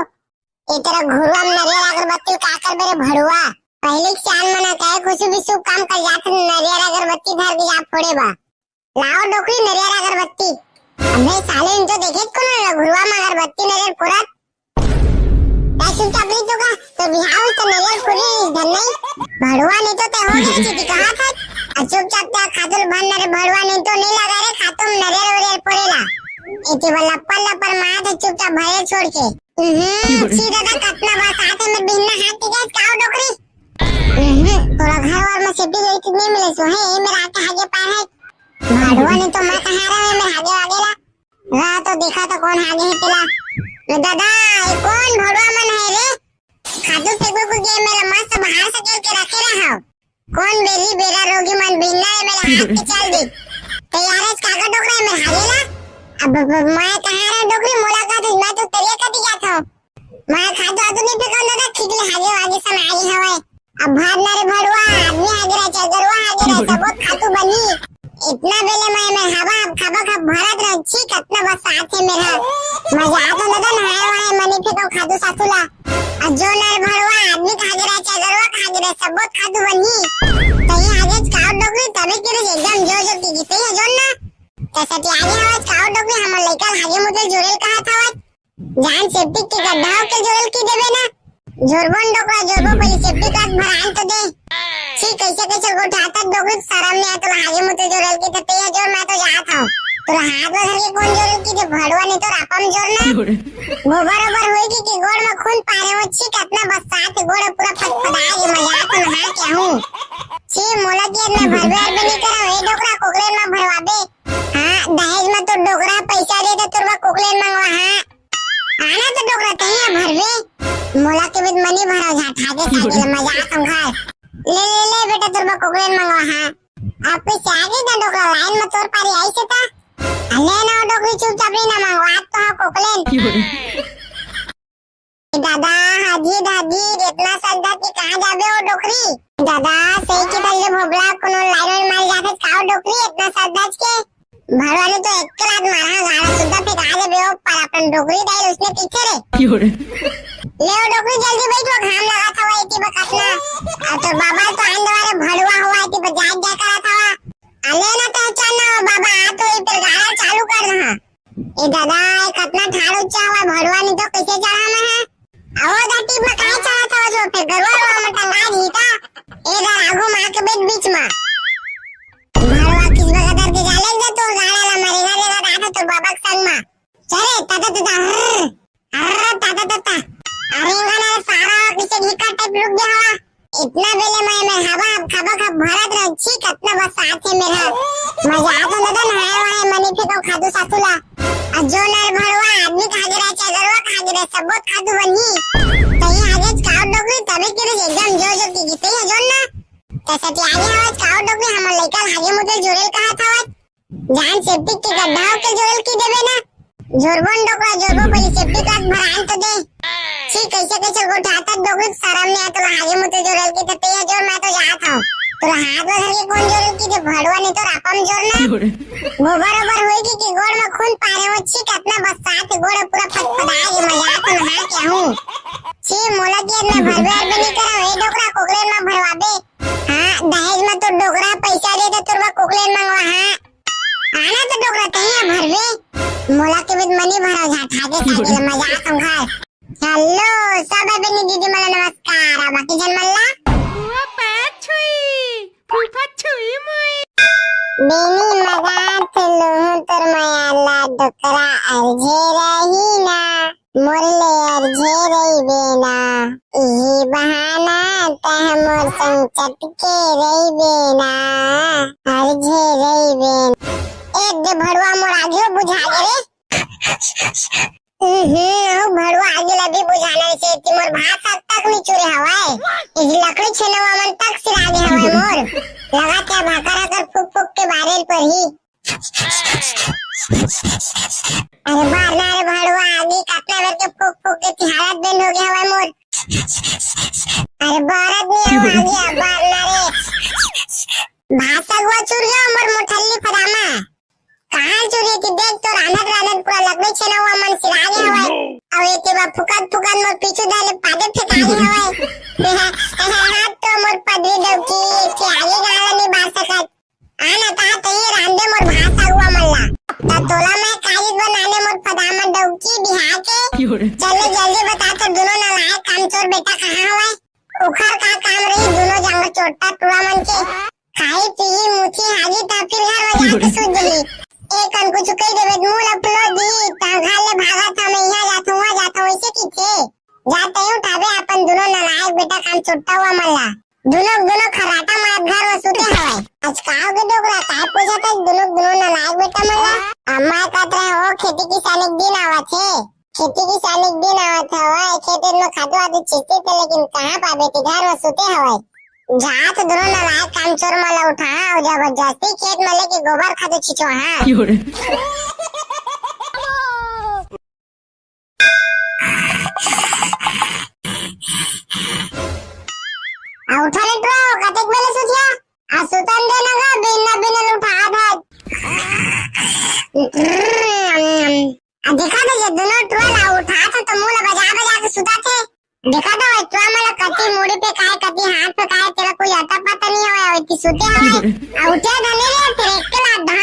ए, तेरा घुरुआ में नरियल अगरबत्ती का कर मेरे भड़ुआ। पहले के सियान मना कहे, कुछ भी शुभ काम कर जात, नरियल अगरबत्ती धर के जा फोड़े बा। लाओ डोकरी, नरियल अगरबत्ती। अबे साले, इन तो देखे कोनो घुरुआ में अगरबत्ती नरियल फोड़त। तै चुपचाप रही तो का? तो बिहाव तो नजर खुली इस धन नहीं। भड़ुआ नहीं तो तै हो गया जी दिखा था। आ चुपचाप त्या खातुर भन रे भड़ुआ नहीं तो नहीं लगा रे खातुम नजर वजर पड़ेला। इति वाला पल्ला पर मार दे चुपचाप भरे छोड़ के। हम्म, सीधा दा कतना बस आते में बिन्ना हाथ के गैस काओ डोकरी। हम्म, तोरा घर और में सेफ्टी गई कितने मिले सो है, ये मेरा आके आगे पार है। भड़ुआ नहीं तो मैं कहाँ रहा है, मैं आगे आगे ला। ला तो देखा तो कौन हागे हे तेला। ए दादा, ये कौन भड़ुआ मन है रे? खातू फेंकू के मेरा मस्त बाहर से करके रखे रहा। कौन बेली बेरा रोगी मन बिन्ना है मेरे हाथ के चल दे। तैयार है काका डोकरा है मेरे हागे ला। अब, अब, अब मैं कहाँ रहा डोकरी मुलाकात है, मैं तो तेरे कटी गया था। मैं खातू आतू नहीं फेंकूं दादा, ठीक ले हागे वागे सन आगे हवाए। अब भात ना रे भड़ुआ, आदमी हागे रहे, चाहे गरुआ हागे रहे, सबोत खातू बनी। इतना बेले मैं, मैं हवा, अब खबक, अब भरत रहे, छी, कतना बस साथ है मेरा। मजा आता दादा, नहाए वहाए, मनी फेंको खातू सातू ला। अब जो ना रे भड़ुआ, आदमी हागे रहे, चाहे गरुआ हागे रहे, सबोत खातू बनी। तही आगे काउर डोकरी, तभी के रे एकदम जोर जोर की गीते है जोर ना। तैसे ती आगे हवा काउर डोकरी, हमर लइका हागे मुदे जोरेल कहा था। जान सेप्टिक के गड्ढा के जोरल की देबे ना। जोरबन डोकरा जोरबो पहले सेप्टिक का भरान तो दे। छी कैसे कैसे गोठाता डोकरी शरम नहीं आता हागे मुते जोरल की तो तेज जोर मैं तो जात हूँ। तोरा हाथ में धर के कौन जोरल की दे भड़वा नहीं तो रापम जोर ना। गोबर ओबर होई की, की गोड़ में खून पारे हो छी कतना बस्सात गोड़ पूरा फटफटा के मजाक नहा के हूँ। छी मोला की इतना भरबे अरबे नहीं करा ए डोकरा कोकरे में भरवाबे। हाँ, दहेज में तो डोकरा पैसा दे तो तोरवा कोकलेन मंगवा, हाँ। आना तो डोकरा कहीं है भरवे। मोला के बिन मनी भरा झाठा के सागे ले मजाक हम घर। ले, ले, ले बेटा तोरवा कोकलेन मंगवा, हाँ। अब कोई से आगे ना डोकरा लाइन में तोर पारी आई से ता। ले ना डोकरी चुपचाप नहीं ना मंगवा, आज तो हाँ कोकलेन। दादा, हाजी, दादी, इतना सज धज के कहाँ जाबे ओ डोकरी? दादा, सही के तल्ले भोबला, कोनो लाइन में मार जाथे काओ डोकरी, इतना सज धज के? भड़वा ने तो एक के लात मारा, गाड़ा सुद्धा फेंका देबे ओ, पर अपन डोकरी डाइल उसने पीछे रे। ले ओ डोकरी, जल्दी बैठ, वो घाम लगा था, वो एती बकत ना। अब तो बाबा तो आन दवारे भड़वा हुआ, एती बजात जा करा था। अले ना तो चल ना, बाबा, आ तो इधर गाड़ा चालू कर रहा। ए दादा, ए कतना ठाड़ ऊंचा हवा, भड़वा नहीं तो कैसे चढ़ा मैं है? आओ दा टीप में काहे चढ़ा था जो फिर गरुआ वा में टंगा दी था। ए दा राघू माँ के बेट बीच में। भड़वा किस बगदर के जाले जा तो गाड़ा ला मरेगा देगा दा तो बाबा के संग में। चले, ता ता ता ता, हर्र, हर्र, ता ता ता ता। अरे गाना सारा किसे घिका टाइप लुक गया हवा। इतना बेले मैं, मैं हवा, अब खबक, अब भरत रह, छी, कतना बस साथ है मेरा। मजा आ तो लगा ना, हाय, वाय, मनी फेंको खादू सासुला। आ जो नर भड़वा, आदमी खा गिरा, चाहे गरुआ खा गिरा, सब बहुत खादू बनी। तही आगे काउर डोकरी, तबे के रे एकदम जोर जोर की गीते है जोर ना। तैसे ती आगे हवा काउर डोकरी, हमर लइका आगे मुझे जोरेल कहा था। जान सेप्टिक के गड्ढा के जोरल की देबे ना। जोरबन डोकरा जोरबो पहले सेप्टिक का भरान तो दे। छी कैसे कैसे गोठाता डोकरी शरम नहीं आता हागे मुते जोरल की तो तेज जोर मैं तो जात हूँ। तोला हाथ में धर के कोन जोर कि ते भड़वा, नहीं तो रापा में जोर ना। गोबर ओबर होई कि, कि गोड़ में खून पारे हो, छी, कतना बस्सात हे गोड़ पूरा फदफदा के, मजाक में नहा के हूँ। छी, मोला के ना भरबे अरबे नहीं करा, ए डोकरा कोकलेन में भरवाबे। हाँ, दहेज में तो डोकरा पैसा दे दे, तोर बर कोकलेन मंगवा, हाँ। आना तो डोकरा तही भरबे। मोला के भी मनी भरा झा ठाके सागे मजाक हम खाए। हेलो, सब बेनी दीदी मन ला नमस्कार। आ बाकी झन मन ला? फूफा छुई, फूफा छुई मुई। बेनी मजाक लूहूं तोर मया ला डोकरा, अरझे रही ना। मोर ले अरझे रहिबे ना। इही बहाना तह मोर संग चटके रहिबे ना। अरझे रहिबे ना। एक दे भड़वा मोर आगे बुझा गे रे। हम्म, अउ भड़वा आगे ला भी बुझाना, वइसे एती मोर भात साग तक नी चुरे हवय। इही लकड़ी छेनवा मन तक सिरा गे हवय मोर। लगा के भाकर आकर फूक फूक के बारे ल परही। अरे बार ना रे भड़वा आगे, कतना बेर के फूक फूक के ती हालत बेंड हो गे हवय मोर। अरे बारत नी हवय आगे, बार ना रे। भात साग वा चुर गे मोर मोठल्ली फदामा। कहाँ चुरे कि देख तो रांधत रांधत पूरा लकड़ी छेना हुआ मन सिरा गे हवय। अउ एके बा फुकत फुकत मोर पीछू धर ले पादे फेंका गे हवय। हाथ तो मोर पदरी डौकी के आगे गाला नहीं बार सकत। आना ता तइये रांधे मोर भात साग वा मन ला। ता तोला मैं काली बनाने मोर फदामा डौकी बिहा के। चल ले जल्दी बता तो दोनों नलायक कामचोर बेटा कहाँ हवय? उखर का काम रही दोनों जांगर चोट्टा टूरा मन के। खाई पीही मुथी हागी ता फिर घर में जाके सूत जही। एक कन कुछ कही देवे मुंह ला फुलो दी ता घर ले भागत हूं मैं, यहाँ जात हूं वहाँ जात हूं वइसे किथे। जाते ही उठावे अपन दोनों नलायक बेटा कामचोट्टा हुआ मन ला। दोनों दोनों खराटा मारत घर में सूते हवय। आज का हो गे डोकरा, काय पूछत हस दोनों दोनों नलायक बेटा मन ला? अम्मा कहत रहे हो खेती किसानी के दिन आवत हे। खेती किसानी के दिन आवत हवय, खेत में खातू वातू छिंचते थे, लेकिन कहाँ पाबे कि घर में सुते हवय। जा तो दोनों नलायक कामचोर मन ला उठा अउ जबरदस्ती खेत में लेके गोबर खातू छिंचवा, हाँ। आ उठा रे टुरा, कतेक बेले सुतिया? आ सुतन दे ना गा, बिना बिना उठा था। आ देखा तो ये दोनों टुरा ला उठात हे तो मुंह ला बजा बजा के सुतात हे। देखा तो ये टुरा मन ला कति मुड़ी पे काय, कति हाथ पे काय, तेला कोई अता पता नहीं हवय, अउ एती सुते हवय। आ उठे धने रे, फिर एक के लात धा।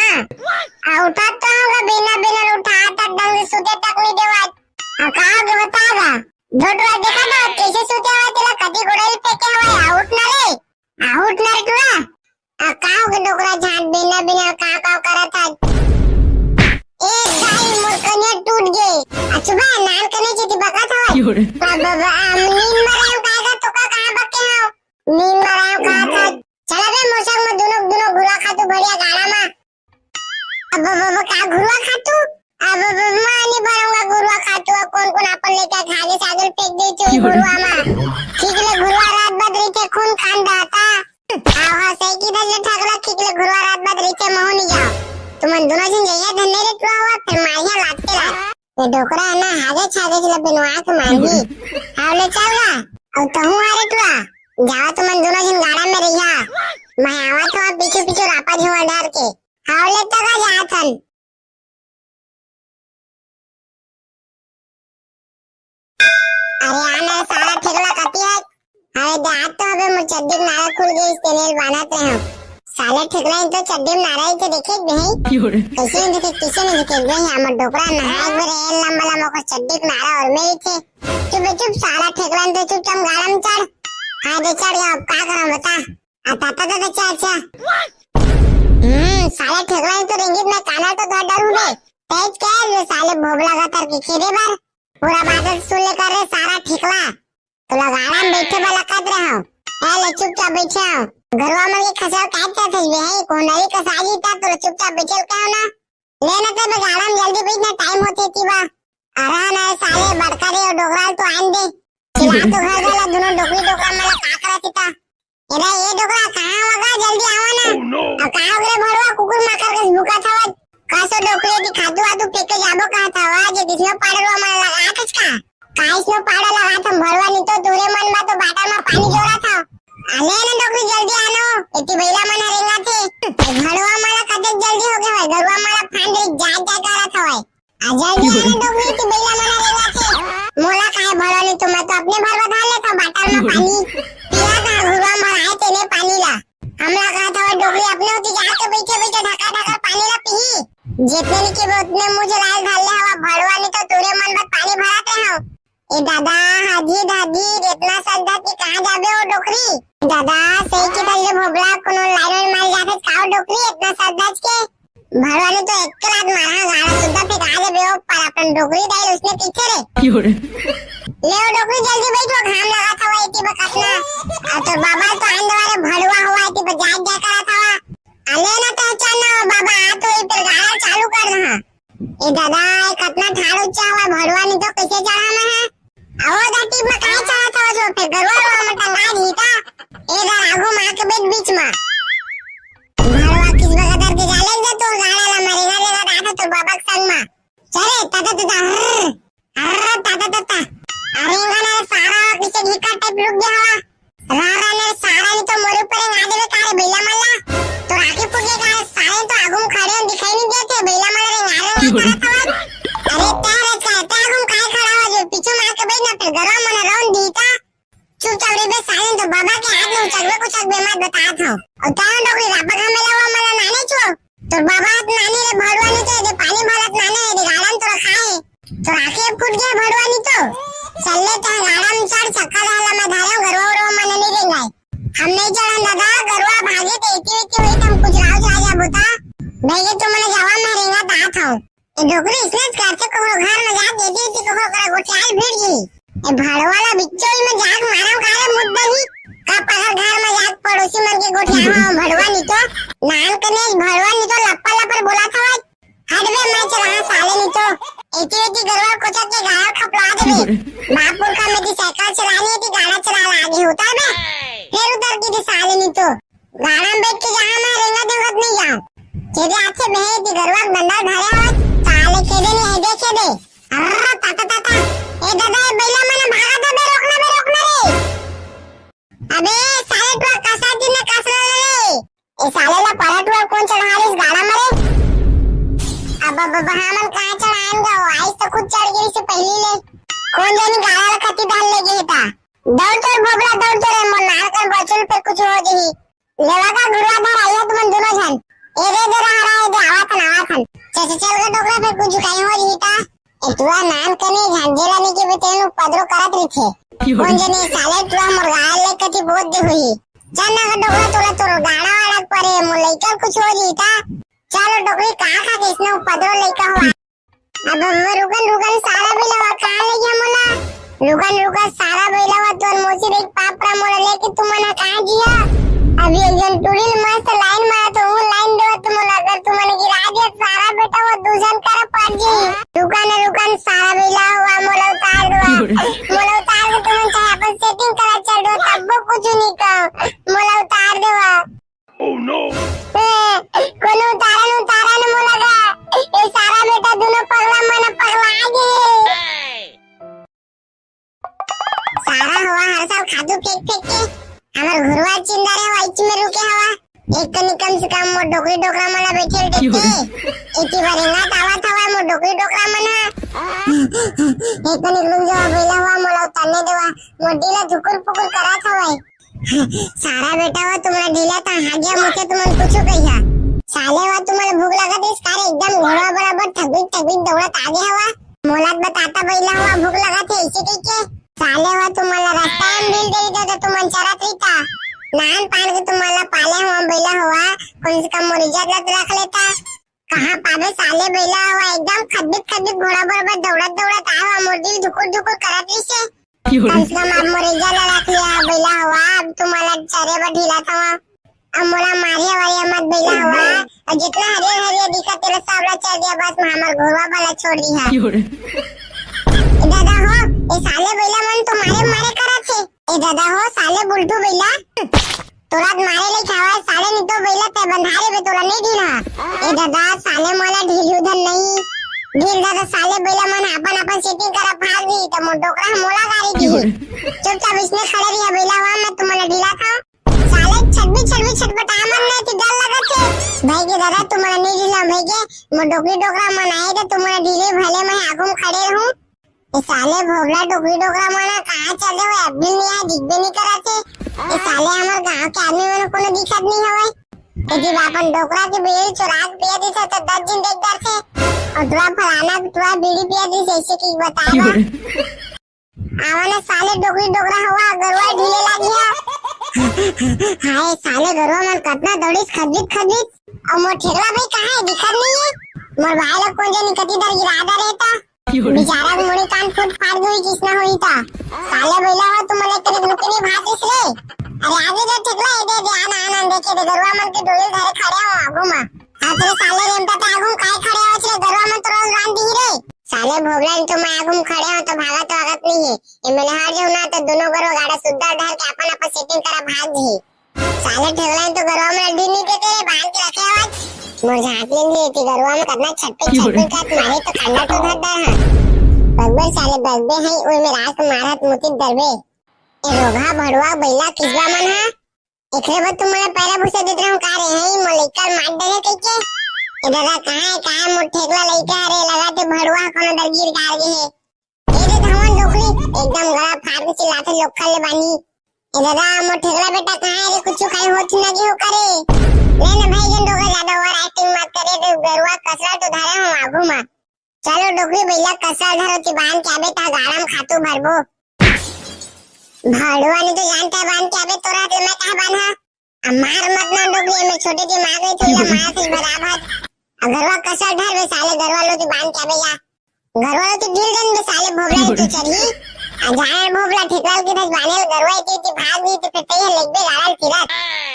आ उठा तो होगा बिना बिना उठा तक ढंग से सुते तक नहीं देवा। आ का हो गे बता गा। दो टुरा देखा तो कैसे सुते हवय, तेला कति गोड़ाई पे के हवय, आ उठ ना रे। आ उठ ना रे टुरा। आ का हो गे डोकरा झांट बिना बिना का का करत हस? ए दाई मोर कनिया टूट गे। अच्छा बा नान कने जेती बकत हवय। अब अब आ, नींद में रहे हो काहे का तो का कहाँ बके हो? नींद में रहे हो कहा था। चला बे मोसक में दोनों दोनों घुरा खातू बढ़िया गाड़ा में। अब अब अब का घुरुआ खातू? अब अब मानी बरंगा घुरुआ खातू, अब कोन कोन अपन लेके खा के सागर फेंक दे चोई घुरुआ मा। ठीक ले घुरुआ रात बदरी के खून खान दाता। आहा सही की दल ठगला ठीक ले घुरुआ रात बदरी के महू नहीं जाओ। तुमन दोनों जन जइया धन्ने रे टुआ हुआ फिर मारिया लाते ला। ये डोकरा ना हागे छागे चला बिनवा के मांगी। हाव ले चल गा। अब तहू आ रे टुआ। जाओ तुमन दोनों जन गाड़ा में रहिया। मैं आवा तो पीछे पीछे रापा झुआ डर के। हाव ले तक आ जाथन। अरे आना साला ठेकला कती है। अरे दे आज तो हबे मोर चड्डी के नारा खुल गई, तेने बांधत रहे हो। साले ठेकला इन तो चड्डी में नारा ही थे देखे भी है। कैसे नहीं देखे, कैसे नहीं देखे भी है। हमर डोकरा नहा एक बार ए लंबा लंबा को चड्डी के नारा और मेरी थे। चुप बे चुप साला ठेकला इन तो चुपचाप गाड़ा में चढ़। हाँ दे चढ़ गया, अब का करूं बता। आ, ता, ता, ता, ता, चा, चा। हम्म, साले ठेकला तो रेंगित में काना तो धर डरू बे। तेज के रे साले भोबला का तर के खेदे बर। पूरा बात सुन ले कर रे सारा ठेकला। तो लगाड़ा में बैठे वाला कद रहो। ए ले चुपचाप बैठे हो। घरवा में ये खसाव का क्या थे बे है? कौन नरी कसाई था तो चुपचाप बैठे का हो ना। ले ना ते बे गाड़ा में जल्दी बैठ ना टाइम होते थी बा। अरे ना साले बड़का रे डोगराल तो आन दे। चिल्ला तो घर वाला दोनों डोकरी डोकरा मला का करत था। एदा ए डोकरा कहाँ वगा जल्दी आवा ना। Oh no। अब कहाँ रे भड़वा कुकुर माकर के भूखा था। कासो डोकरी की खादू आदू फेंक के जाबो कहा था वा जे दिसनो पाड़े रो मन लगा था का। काइस नो पाड़ा लगा था भड़वा नहीं तो दूरे मन में तो बाटा में पानी जोरा था। अले ना डोकरी जल्दी आनो। एती बइला मन ह रेंगथे। ए भड़वा मन ला कतेक जल्दी हो गे हवय, गरुवा मन ला फांद ले जात जात करत हवय। आ जल्दी आ ना डोकरी, एती बइला मन ह रेंगथे। मोला काहे भड़वा नी तो, मैं तो अपने भड़वा धर लेथव बाटल म पानी। पीवा का घुरुवा मन आए तेने पानी ला। हमला कहत हवय डोकरी अपने ओती जाके बइठे बइठे ढका ढका पानी ला पीही। जेतने नी के ओतने मुँह जलाए धर ले हवा भड़वा, नी तो तोरे मन बर पानी भरत रहव। ए दादा, हादी दादी, एतना सज धज के कहाँ जाबे ओ डोकरी? दादा, सही के धर ले भोभला, कोनो लाइन वाइन मारे जाथस का ओ डोकरी, एतना सज धज के? भड़वा नी तो एक रात मारा गाड़ा सुद्धा फेंका देबे ओ, पर अपन डोकरी दाई उसने पीछे रे। ले ओ डोकरी जल्दी बइठ, घाम लगत हवा एती बकत ना। आ तोर बाबा तो आन देवा रे भड़वा हवा एती बजात जाए करत हवा। आ ले ना तो चल ना ओ बाबा, आ तो ई फिर गाड़ा चालू कर दहा। ए दादा, ए कतना ठाड़ ऊंचा हवा भड़वा, नी तो कइसे चढ़ा मैं ह? अवो धरती म काय चढ़त हवा जो फेर गरुवा रुवा म टंगा दिही का? ए दादा, आगू म आके बइठ बीच म। भड़वा किस बगदर के जाले जा तोर गाड़ा ला मरेगा, रेगा दादा तोर बाबा के संग म। चले, ताता ताता, हर्र, हर्र, ताता ताता। अरे, एंगा ना सारा किसे घीका टाइप लुक गया हवा। रा, रा, ने सारा नी तो मोरे ऊपर रेंगा देबे का रे बइला मन ला? तो राखी फूट गे का रे सारे, तो आगू म खड़े हो दिखाई नी देते, बइला मन ला रेंगा रेंगा करत हवा। अरे तैं रे का, तैं आगू म काहे खड़ा हवा जो पीछू म आके बइठ ना, फेर गरुवा मन रौन दिही ता। चुपचाप रहिबे सारे, तो बाबा के हाथ में उचकबे कुचकबे मत बतात हव। अउ तैं डोकरी रापा घमेला हुआ मन ला नाने छो। तोर बाबा ह त नानी रे भड़वा नी तो, एदे पानी भरत नाने, एदे गाड़ा म तोला खाए। तोर आँखी फूट गे भड़वा नी तो। चल ले तैं गाड़ा म चढ़, चक्का दाला मैं धारे हूँ, गरुवा उरुवा मन नी रेंगाय। हम नहीं चढ़न दादा, गरुवा भागे ते एती वेती होई त हम कुछ राव चला जाबो ता। नहीं ये तो मने जावा मैं रेंगा तात हूँ। ए डोकरी इसने करथे, कोकरो घर म जाके एती एती कोकरो करा गोठियाल भिड़ जी। ए भड़वा ला बिच्चो ही म जाके मारम का रे मुद्दा ही। का पकड़ घर म जाके पड़ोसी मन के गोठियाल म भड़वा नी तो। नान कने भड़वा नी तो लप्पर लप्पर बोलत हवय। हट बे, मैं चलाहा साले नी तो। एती एती गरुवा कोचक के गाड़ा खपला देबे। बाप पुरखा में ती साइकिल चलानी हे ती गाड़ा चला लागे उतर बे। फेर उतर के ती साले नी तो। गाड़ा में बैठ के जहाँ मैं रेंगा देवत नहीं जाऊँ। जेदे आथे बहे ती गरुवा के डंडा धरे हवत। साले खेदे नहीं है, देखे दे। अर्रा ताता ताता। ए दादा, ए बैला मन भागा दे बे, रोकना बे, रोकना रे। अबे साले टुरा कसरा जी ने कसरा ले रे। ए साले ला पलट हुआ कौन चढ़ा रही इस गाड़ा में रे? अब, अब, अब हमन कहाँ चढ़ाएन गा? आइस तो खुद चढ़ गई से पहली ले। कौन जानी गाड़ा ला खती डाल ले गई था। दौड़ चल भोबरा, दौड़ चल रे, मोर नार कर बचुल पे कुछ हो जही। लेवा का घुरुवा धर आइए तुमन दोनों झन। ए रे दे रहा रहा, ए दे आवा थन, आवा थन। चल, चल, चल रे डोकरा, फिर कुछ कहीं हो जही ता। ए टुरा नान कने झंझेला नहीं के भी तेन उपद्रव करत रहिथे। कौन जने साले टुरा मोर गाल ले कति बोत दे हुई। चल ना गा डोकरा, तोला तोर गाड़ा वाड़ा परे, मोर लइका कुछ हो जही ता। चल डोकरी, का खा के इसने उपद्रव लइका हुआ। अब, अब रुकन, रुकन, सारा बिलवा कहाँ ले गया मोला? रुकन, रुकन, सारा बिलवा तोर मौसी देख पाप रा मोला लेके तुमन ह कहाँ जिया? अभी एक जन टूरी ल मस्त लाइन मारा तो हूँ लाइन देवत मोला, अगर तुमन गिरा दिया सारा बेटा वो दूजन कर पड़ जी। रुकन, रुकन, सारा बिलवा मोला उतार देवा। मोला उतार दे तुमन, चाहे अपन सेटिंग करा चल दो तब्बो कुछ नहीं कहो। मोला उतार देवा। Oh no! ए, कोनो उतारन, उतारन मोला गा। ए सारा बेटा दुनो पगला मन पगला गे। सारा हवा हर साल खातू फेंक फेंक के हमर घुरुवा चिंदा रे वाइच में रुके हवा। एक कनी कम से कम मोर डोकरी डोकरा मन ला बैठे देते। एती बार एंगात आवत हवा मोर डोकरी डोकरा मन ह। एक कनी रुक जावा बेला हुआ, मोला उतरने देवा। मोर डीला धुकुर पुकुर करत हवय। सारा बेटा वो तुम्हारा ढीला था, हागिया मुखे तुमन कुछ कहिया। साले वो तुम्हारा भूख लगत इस कार एकदम घोड़ा बराबर ठगबिक ठगबिक दौड़त आगे हवा। मोला त बताता बैला हुआ भूख लगत है इसे कह के। साले वो तुम्हारा रास्ता में ढील दे दे तो तुमन चरत रही था। नान पान के तुम्हारा पाले हुआ बैला हुआ, कम से कम मोर इज्जत लत रख लेता। कहाँ पाबे साले बैला हुआ एकदम खदबित खदबित घोड़ा बराबर दौड़त दौड़त आए हुआ मोर डील धुकुर धुकुर करत रही से। कम से कम अब मोर इज्जत ला रख लिया, बैला हवा, अब तुम्हारा चरे बर ढीला था। अब मोला मारिया वारिया मत बैला हवा, और जितना हरियर हरियर दिखा तेरा सब ला चर दिया, बस मैं हमर घोरवा वाला छोड़ दिया। ए दादा हो, ए साले बैला मन तो मारे मारे करत हे। ए दादा हो, साले बुलटू बैला, तोला त मारे ले खावा साले, नहीं तो बैला ते बंधारे बे तोला नहीं ढीला। ए दादा, साले मोला ढीलू धन नहीं। ढील दादा, साले बैला मन अपन अपन सेटिंग करा फाड़ दी, तो मोर डोकरा ह मोला गारी दी। चुपचाप इसने खड़े रहिया बैला हुआ, मैं तुम्हारा ढीला था। साले छटबी छटबी छटपटा मन नहीं, तो डर लगत हे। भाई के दादा, तुमन नहीं ढीला भाई के, मोर डोकरी डोकरा मन आए तो तुमन ढीले भले मैं आगू में खड़े रहूं। ए साले भोबला डोकरी डोकरा मन कहाँ चले हुए, अब भी नहीं आए, दिखबे नहीं करत हे। ए साले हमर गांव के आदमी मन कोनो दिखत नहीं हवे। यदि अपन डोकरा के बीड़ी चुरा के पिया देथे तो दस दिन देख डरथे। और तुरा फलाना के तुरा बीड़ी पिया देथे, ऐसे की बतावा। आवा ना साले डोकरी डोकरा हवा, गरुआ ढीले लागी है। हाय साले गरुआ मन कतना दौड़िस खदबित खदबित। और मोर ठेकला भाई कहाँ है, दिखत नहीं है। मोर भाई लोग कौन जानी कति डर गिरादा रहता। बेचारा के मुड़ी कान फूट फाट गई किसना हुई था। साले बैला हो तुम लोग तेरे नुकनी भातीस रे। अरे आगे दे ठेकला, ए दे दे, आना आना, देखे दे गरुआ मन के डोली धरे खड़े हो आगू मा। हाँ तेरे साले रेमटा ते आगू काय खड़े हो रे, गरुआ मन तो रोज रान दी रे। साले भोगला तो मैं आगू में खड़े हो तो भागत वागत नहीं है। ये मैंने हार जाऊ ना तो दोनों गरुआ गाड़ा सुद्धा धर के अपन अपन सेटिंग करा भाग जी। साले ठेवला तो गरुआ में अड्डी नहीं देते रे, बांध के रखे आवाज। मोर झांक लेंगे कि गरुआ में करना छटपट छटपट का मारे तो कांदा तो धर डर है। बगबर साले बगबे हैं, ओए में रात को मारत मुतित डरबे। ए रोगहा भड़ुआ बैला किसबा मन हा। एकरे बर तुमन ला पैरा भूसा देत रहूं का रे, हैं मोर लइका मार डरे कहिके। ए दादा कहाँ है, कहाँ है मोर ठेकला लइका रे, लगा ते भड़ुआ कोनो दरगिर गार गे है। ए दे धवन डोकरी, एकदम गला फाड़ के चिल्लाथे लोग खा ले बानी। ए दादा, मोर ठेकला बेटा कहाँ है रे? कुछ खाई होत ना गे हो करे। ले ना भाई, जन डोकरा ज्यादा ओवर एक्टिंग मत करे, तो गरुआ कसरा तो धरे हो आगू मा। चलो डोकरी भैया कसरा धरो ती बांध के आबे ता गाड़ा में खातू भरबो। भड़ुआ नहीं तो जानता है बांध के आबे तोरा, तो मैं कहाँ बांधा? अब मार मत ना डोकरी, मैं छोटे दिमाग में थी, मार से बराबर। अगर वो कसर धर बे साले गरुआ लो ती बांध के आबे या। गरुआ लो ती ढील जन बे साले भोबला लो ती चढ़ी। आ जाए भोबला ठेकलाल की धज बानेल गरुआ इतनी इतनी भाग गई तो फिर तैयार लेग बे गाड़ल किरत।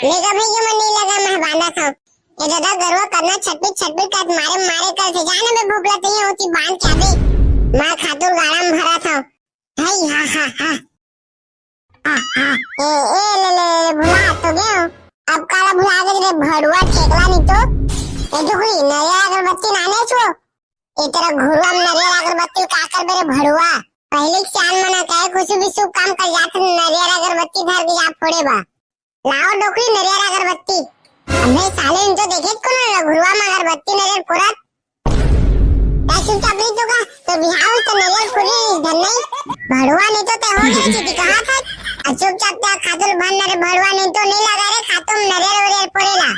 लेगा भाई ये मन नहीं लगा मैं बांधा था। ये दादा गरुआ करना छटपट छटपट का मारे मारे कर थे जाने में भोबला तैयार होती बांध के आबे। मार खातुर गाड़ा में भरा था। हाय हा हा हा। आ, आ, ए, ए, ले, ले, ले, भुला तो गए हो। अब काला भुला गए रे भड़ुआ ठेकला नहीं तो। ए डुगरी, नरिया अगरबत्ती नाने छो। ए तेरा घुरुआ में नरिया अगरबत्ती का कर बे रे भड़ुआ। पहले के सियान मना कहे कुछ भी शुभ काम कर जात नरिया अगरबत्ती धर के जा फोड़े बा। लाओ डोकरी नरिया अगरबत्ती। अबे साले इन तो देखे कोनो घुरुआ में अगरबत्ती नरिया फोड़त। तै चुपचाप रही तो का? तो बिहाव तो नरियर फुरी धन नहीं। भड़ुआ नहीं तो तै हो गया चीटी कहा था। आ चुपचाप तै खातुल भन नरे भड़ुआ नहीं तो नहीं लगा रे खातुम नरियर वरियर फोड़ेला।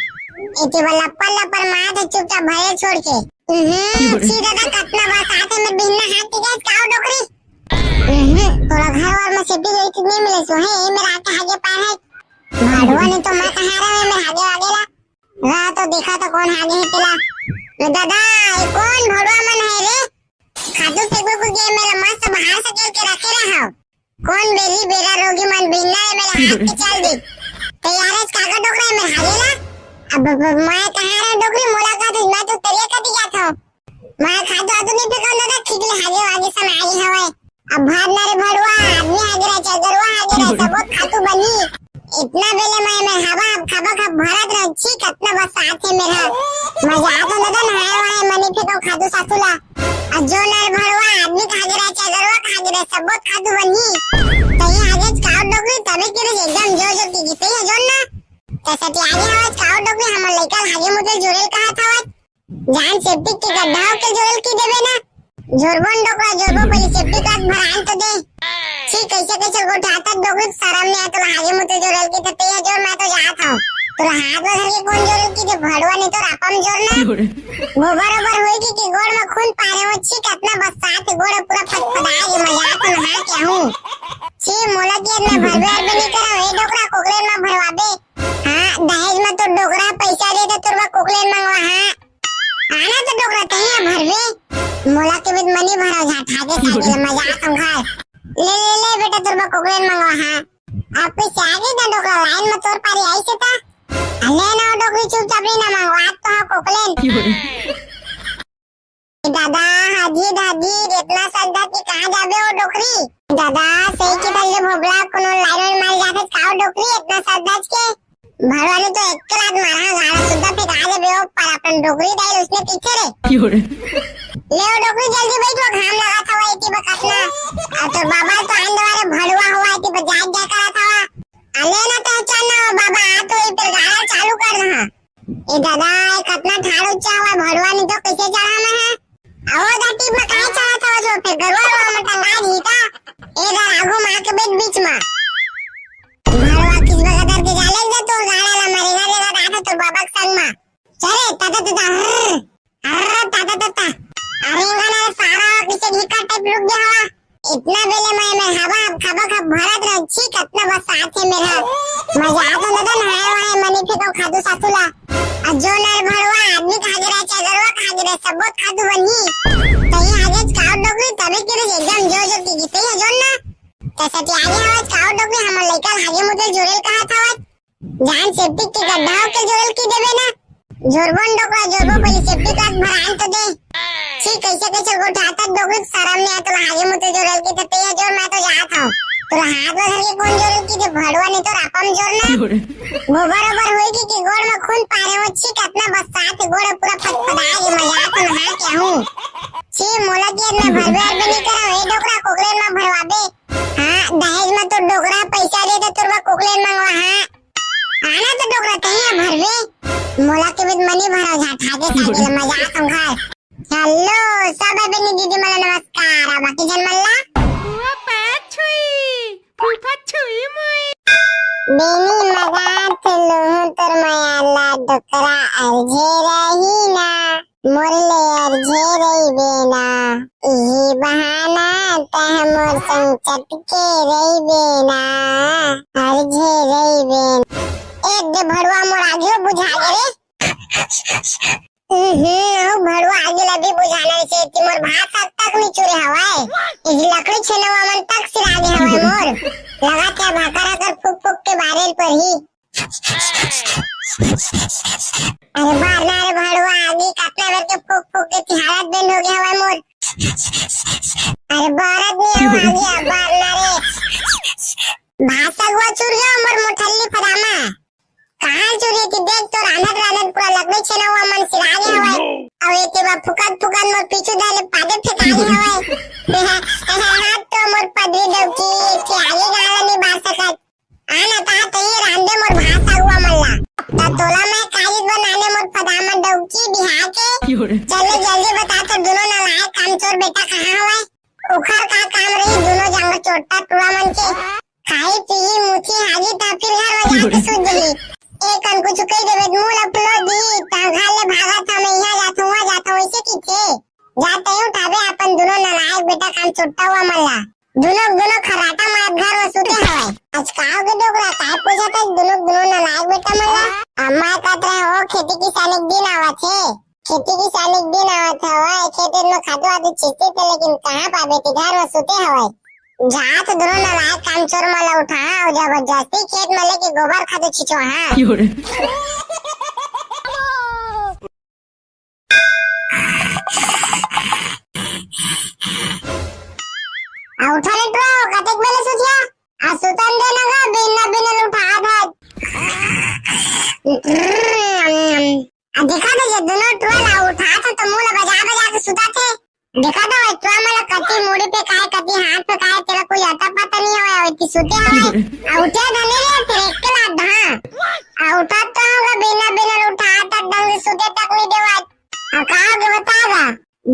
इति वो लप्पर लप्पर मार दे चुपचाप भरे छोड़ के। हम्म, छी दादा कतना बरसात है मैं बिहना हाथ के गैस काओ डोकरी। हम्म, तोरा घर और में सेफ्टी गई कितनी मिले सो है, ये मेरा आके हागे पार है। भड़ुआ नहीं तो मैं कहाँ रहे मैं हागे वागेला। ला तो देखा तो कौन हागे है तेला। ए दादा, ये कौन भड़ुआ मन है रे? खातू फेंकू के मेला मस्त बाहर से खेल के रखे रहा। कौन बेली बेरा रोगी मन बिन्ना है मेला हाथ के चल दे। तैयार है काका डोकरा है मेरे हागे ला। अब, अब, अब मैं कहाँ रहा डोकरी मुलाकात हुई, मैं तो तेरे कटी गया था। मैं खातू आतू नहीं फेंकूं दादा, ठीक ले हागे वागे सन आगे हवे। अब भात ना रे भड़ुआ, आदमी हागे रहे, चाहे गरुआ हागे रहे, सब बहुत खातू बनी। इतना बेले मैं, मैं हवा, अब खबा खब भरत रहे, छी कतना बस साथ है मेरा। मजा आता दादा, नहाए वहाए मनी फेंको खातू सासू ला। अब जो ना रे भड़ुआ, आदमी का हागे रहे, चाहे गरुआ का हागे रहे, सब बहुत खातू बनी। तही हागे काव डोकरी, तभी के एकदम जोर जोर की गीते है जोन ना। तैसे ती आगे हवा काव डोकरी, हमर लइका हागे मुझे जोरेल कहा था। जान सेप्टिक के गड्ढा होके जोरल की देबे ना। जोरबन डोकरा जोरबो पहले सेप्टिक का भरान तो दे। छी कैसे कैसे गोठा तक डोकरी शरम नहीं आया तो हागे मुते जोरल की तो तेज जोर मैं तो जात हूँ। तो हाथ में धर के कौन जोरल की दे भड़ुआ नहीं तो रापम जोर ना। गोबर ओबर होई की, की गोड़ में खून पारे हो छी कतना बरसात के गोड़ पूरा फटफटाए के मजाक में नहा के हूँ। छी मोला के मैं भरबे अरबे नहीं करा ए डोकरा कोकरे में भरवाबे। हाँ दहेज में तो डोकरा पैसा दे तो तुरबा कोकरे मंगवा हाँ। आना तो डोकरा तैया भरबे। मोला के बिन मनी भरा झा ठाके सागे ले मजाक हम खाए। ले, ले, ले बेटा तुरबा कोकलेन मंगवा हाँ। आपके से आगे ना डोकरा लाइन में तोर पारी आई से ता। ले ना डोकरी चुपचाप रही ना मंगवा तो हाँ कोकलेन। दादा, हाजी दादी, इतना सज धज के कहाँ जाबे ओ डोकरी? दादा, सही के तल्ले भोबला कोनो लाइन में मार जाथे का ओ डोकरी इतना सज धज के? भड़वा ने तो एक रात मारा गाड़ा सुद्धा फेंका देबे ओ पर अपन डोकरी डाइल उसने पीछे रे। ले ओ डोकरी जल्दी बैठ वो घाम लगा था वो इतनी बकसना। अब तो बाबा तो आंदवारे भड़वा हुआ इतनी बजात जा करा था। अले ना तो चल ना बाबा, आ तो इधर गाड़ा ए दादा, ए कतना ठाड़ ऊंचा हवय, भड़वा नी तो कइसे चढ़ा मैं ह? अहो दाटी म काय चढ़त हवस ओ, फेर गरुवा रुवा म टंगा दिही का? ए दादा, आगू म आके बइठ बीच म। भड़वा किस बगदर के जाले जा तोर गाड़ा ला मरेगा, रेगा दादा तोर बाबा के संग म। चले, तता, तता, हर्र, हर्र, तता, तता। अरे, इंगना सारा किसे घिका टाइप लुक गया हवा। इतना बेले मैं, मैं हवा, अब खबा खब भरत रह, छी, कतना बरसात हे मेरा। मजा आ तो लगा नहाए वहाए, मनी फेंको खातू सातू ला। अउ जो नर भड़वा, आदमी खा गिरा, चाहे गरुवा खा गिरा, सब बहुत खातू बनी। तही आगे काव डोकरी, तभी के एकदम जो जो की जीते है जोन ना। तैसे ती आगे हवा, काव डोकरी, हमर लइका हागे मुदे जुरेल कहा था। जान सेप्टिक के गड्ढा के जोरल की देबे ना। जोरबन डोकरा जोरबो, पहले सेप्टिक का भरान तो दे। छी, कैसे कैसे गोठा तक डोकरी शरम नहीं आय, तो हागे मुते जोरल की तो ते जोर, मैं तो जात हूँ। तो हाथ में धर के कौन जोरल की दे, भड़वा नहीं तो रापम जोर ना। गोबर ओबर होई की, की गोड़ में खून पारे हो, छी, कितना बरसात है, गोड़ पूरा फटफटा के मजाक नहा के हूँ। छी, मोला की इतना भरबे अरबे नहीं करा, ए डोकरा कोकरे में भरवाबे। हाँ, दहेज में तो डोकरा पैसा दे तो तोरबा कोकरे मंगवा, हाँ। आना तो डोकरा कहीं है भरवे। मोला के बिन मनी भरा जा, ठाके सागे ले मजा संघार। हेलो, सब है बेनी दीदी मला नमस्कार। आ बाकी जन मल्ला? फुआ पैर छुई, फूफा छुई मुई। बेनी मगा थे लोहू तोर मया ला डोकरा अरझे रही ना। मोर ले अरझे रहिबे ना, इही बहाना तह मोर संग चटके रहिबे ना, अरझे रहिबे ना। एक दे भड़वा मोर आगे बुझा गे रे। हम्म, भड़वा आगे ला भी बुझाना से कि मोर भात साग तक नहीं चुरे हवाए। इही लकड़ी छेनवा मन तक सिरा गे हवाए मोर। लगा क्या भाकर अगर फूक फूक के बारेल पर ही। अरे बार ना रे भड़वा, आगी कतना बेर के फूक फूक के ती हालत बेंड हो गया हवय मोर। अरे बारत नहीं हो आगी, अब बार ना रे। भाषा हुआ चुर गया मोर मोठल्ली फदामा। कहाँ चुर गई थी? देख तो रांधत रांधत पूरा लकड़ी छेना हुआ मन सिरा गया हवय। अब ये के बा फुकत फुकत मोर पीछू धाले पादे फेंका गया हवय। हाथ तो मोर पदरी डौकी के आगे गाला नहीं बार सकत। आना ता तही रांधे मोर भात सागवा मन ला। त तोला मैं काली बनाने मोर फदामा डौकी बिहा के। चल ले जल्दी बता तो दुनो नलायक कामचोर बेटा कहाँ हवय? उखर का काम रही दुनो जांगर चोट्टा टुरा मन के। खाई पीही मुथी हागी ता फिर घर में जाके सूत जही। एक कन कुछ कही देवे मुंह ला फुलो दी ता घर ले भागत हम यहाँ जात हूँ वहाँ जात हूँ ऐसे की थे। जा तही उठावे अपन दुनो नलायक बेटा काम चोट्टा हुआ मन ला। दुनो, दुनो खर्राटा मारत घर म सुते हवय। आज का होगे डोकरा, काय पूछत हस दुनो, दुनो नलायक बेटा मन ला? अम्मा कहत रहे, "ओ खेती किसानी के दिन आवत हे, खेती किसानी के दिन आवत हवय, खेत में खातू वातू छींचती थे, लेकिन कहाँ पाबे ती घर म सुते हवय।" जात दुनो नलायक कामचोर मन ला उठा, अउ जबरदस्ती खेत में लेके गोबर खातू छिंचवा, हाँ। आ उठा रे टुरा, कतेक बेले सुतिया? आ सुतन दे न गा, बिना बिना उठा था। आ देखा तो ये दुनो टुरा ला उठा था तो मुंह ला बजा बजा के सुता थे। देखा तो ये टुरा मन ला कति मुड़ी पे काय, कति हाथ पे काय, तेला कोई अता पता नहीं होय, इतनी सुते हवय। आ उठे धने रे, फिर एक के लात धा। आ उठा तो होगा, बिना बिना उठा था, ढंग से सुते तक नहीं देवा। आ का होगे बता गा।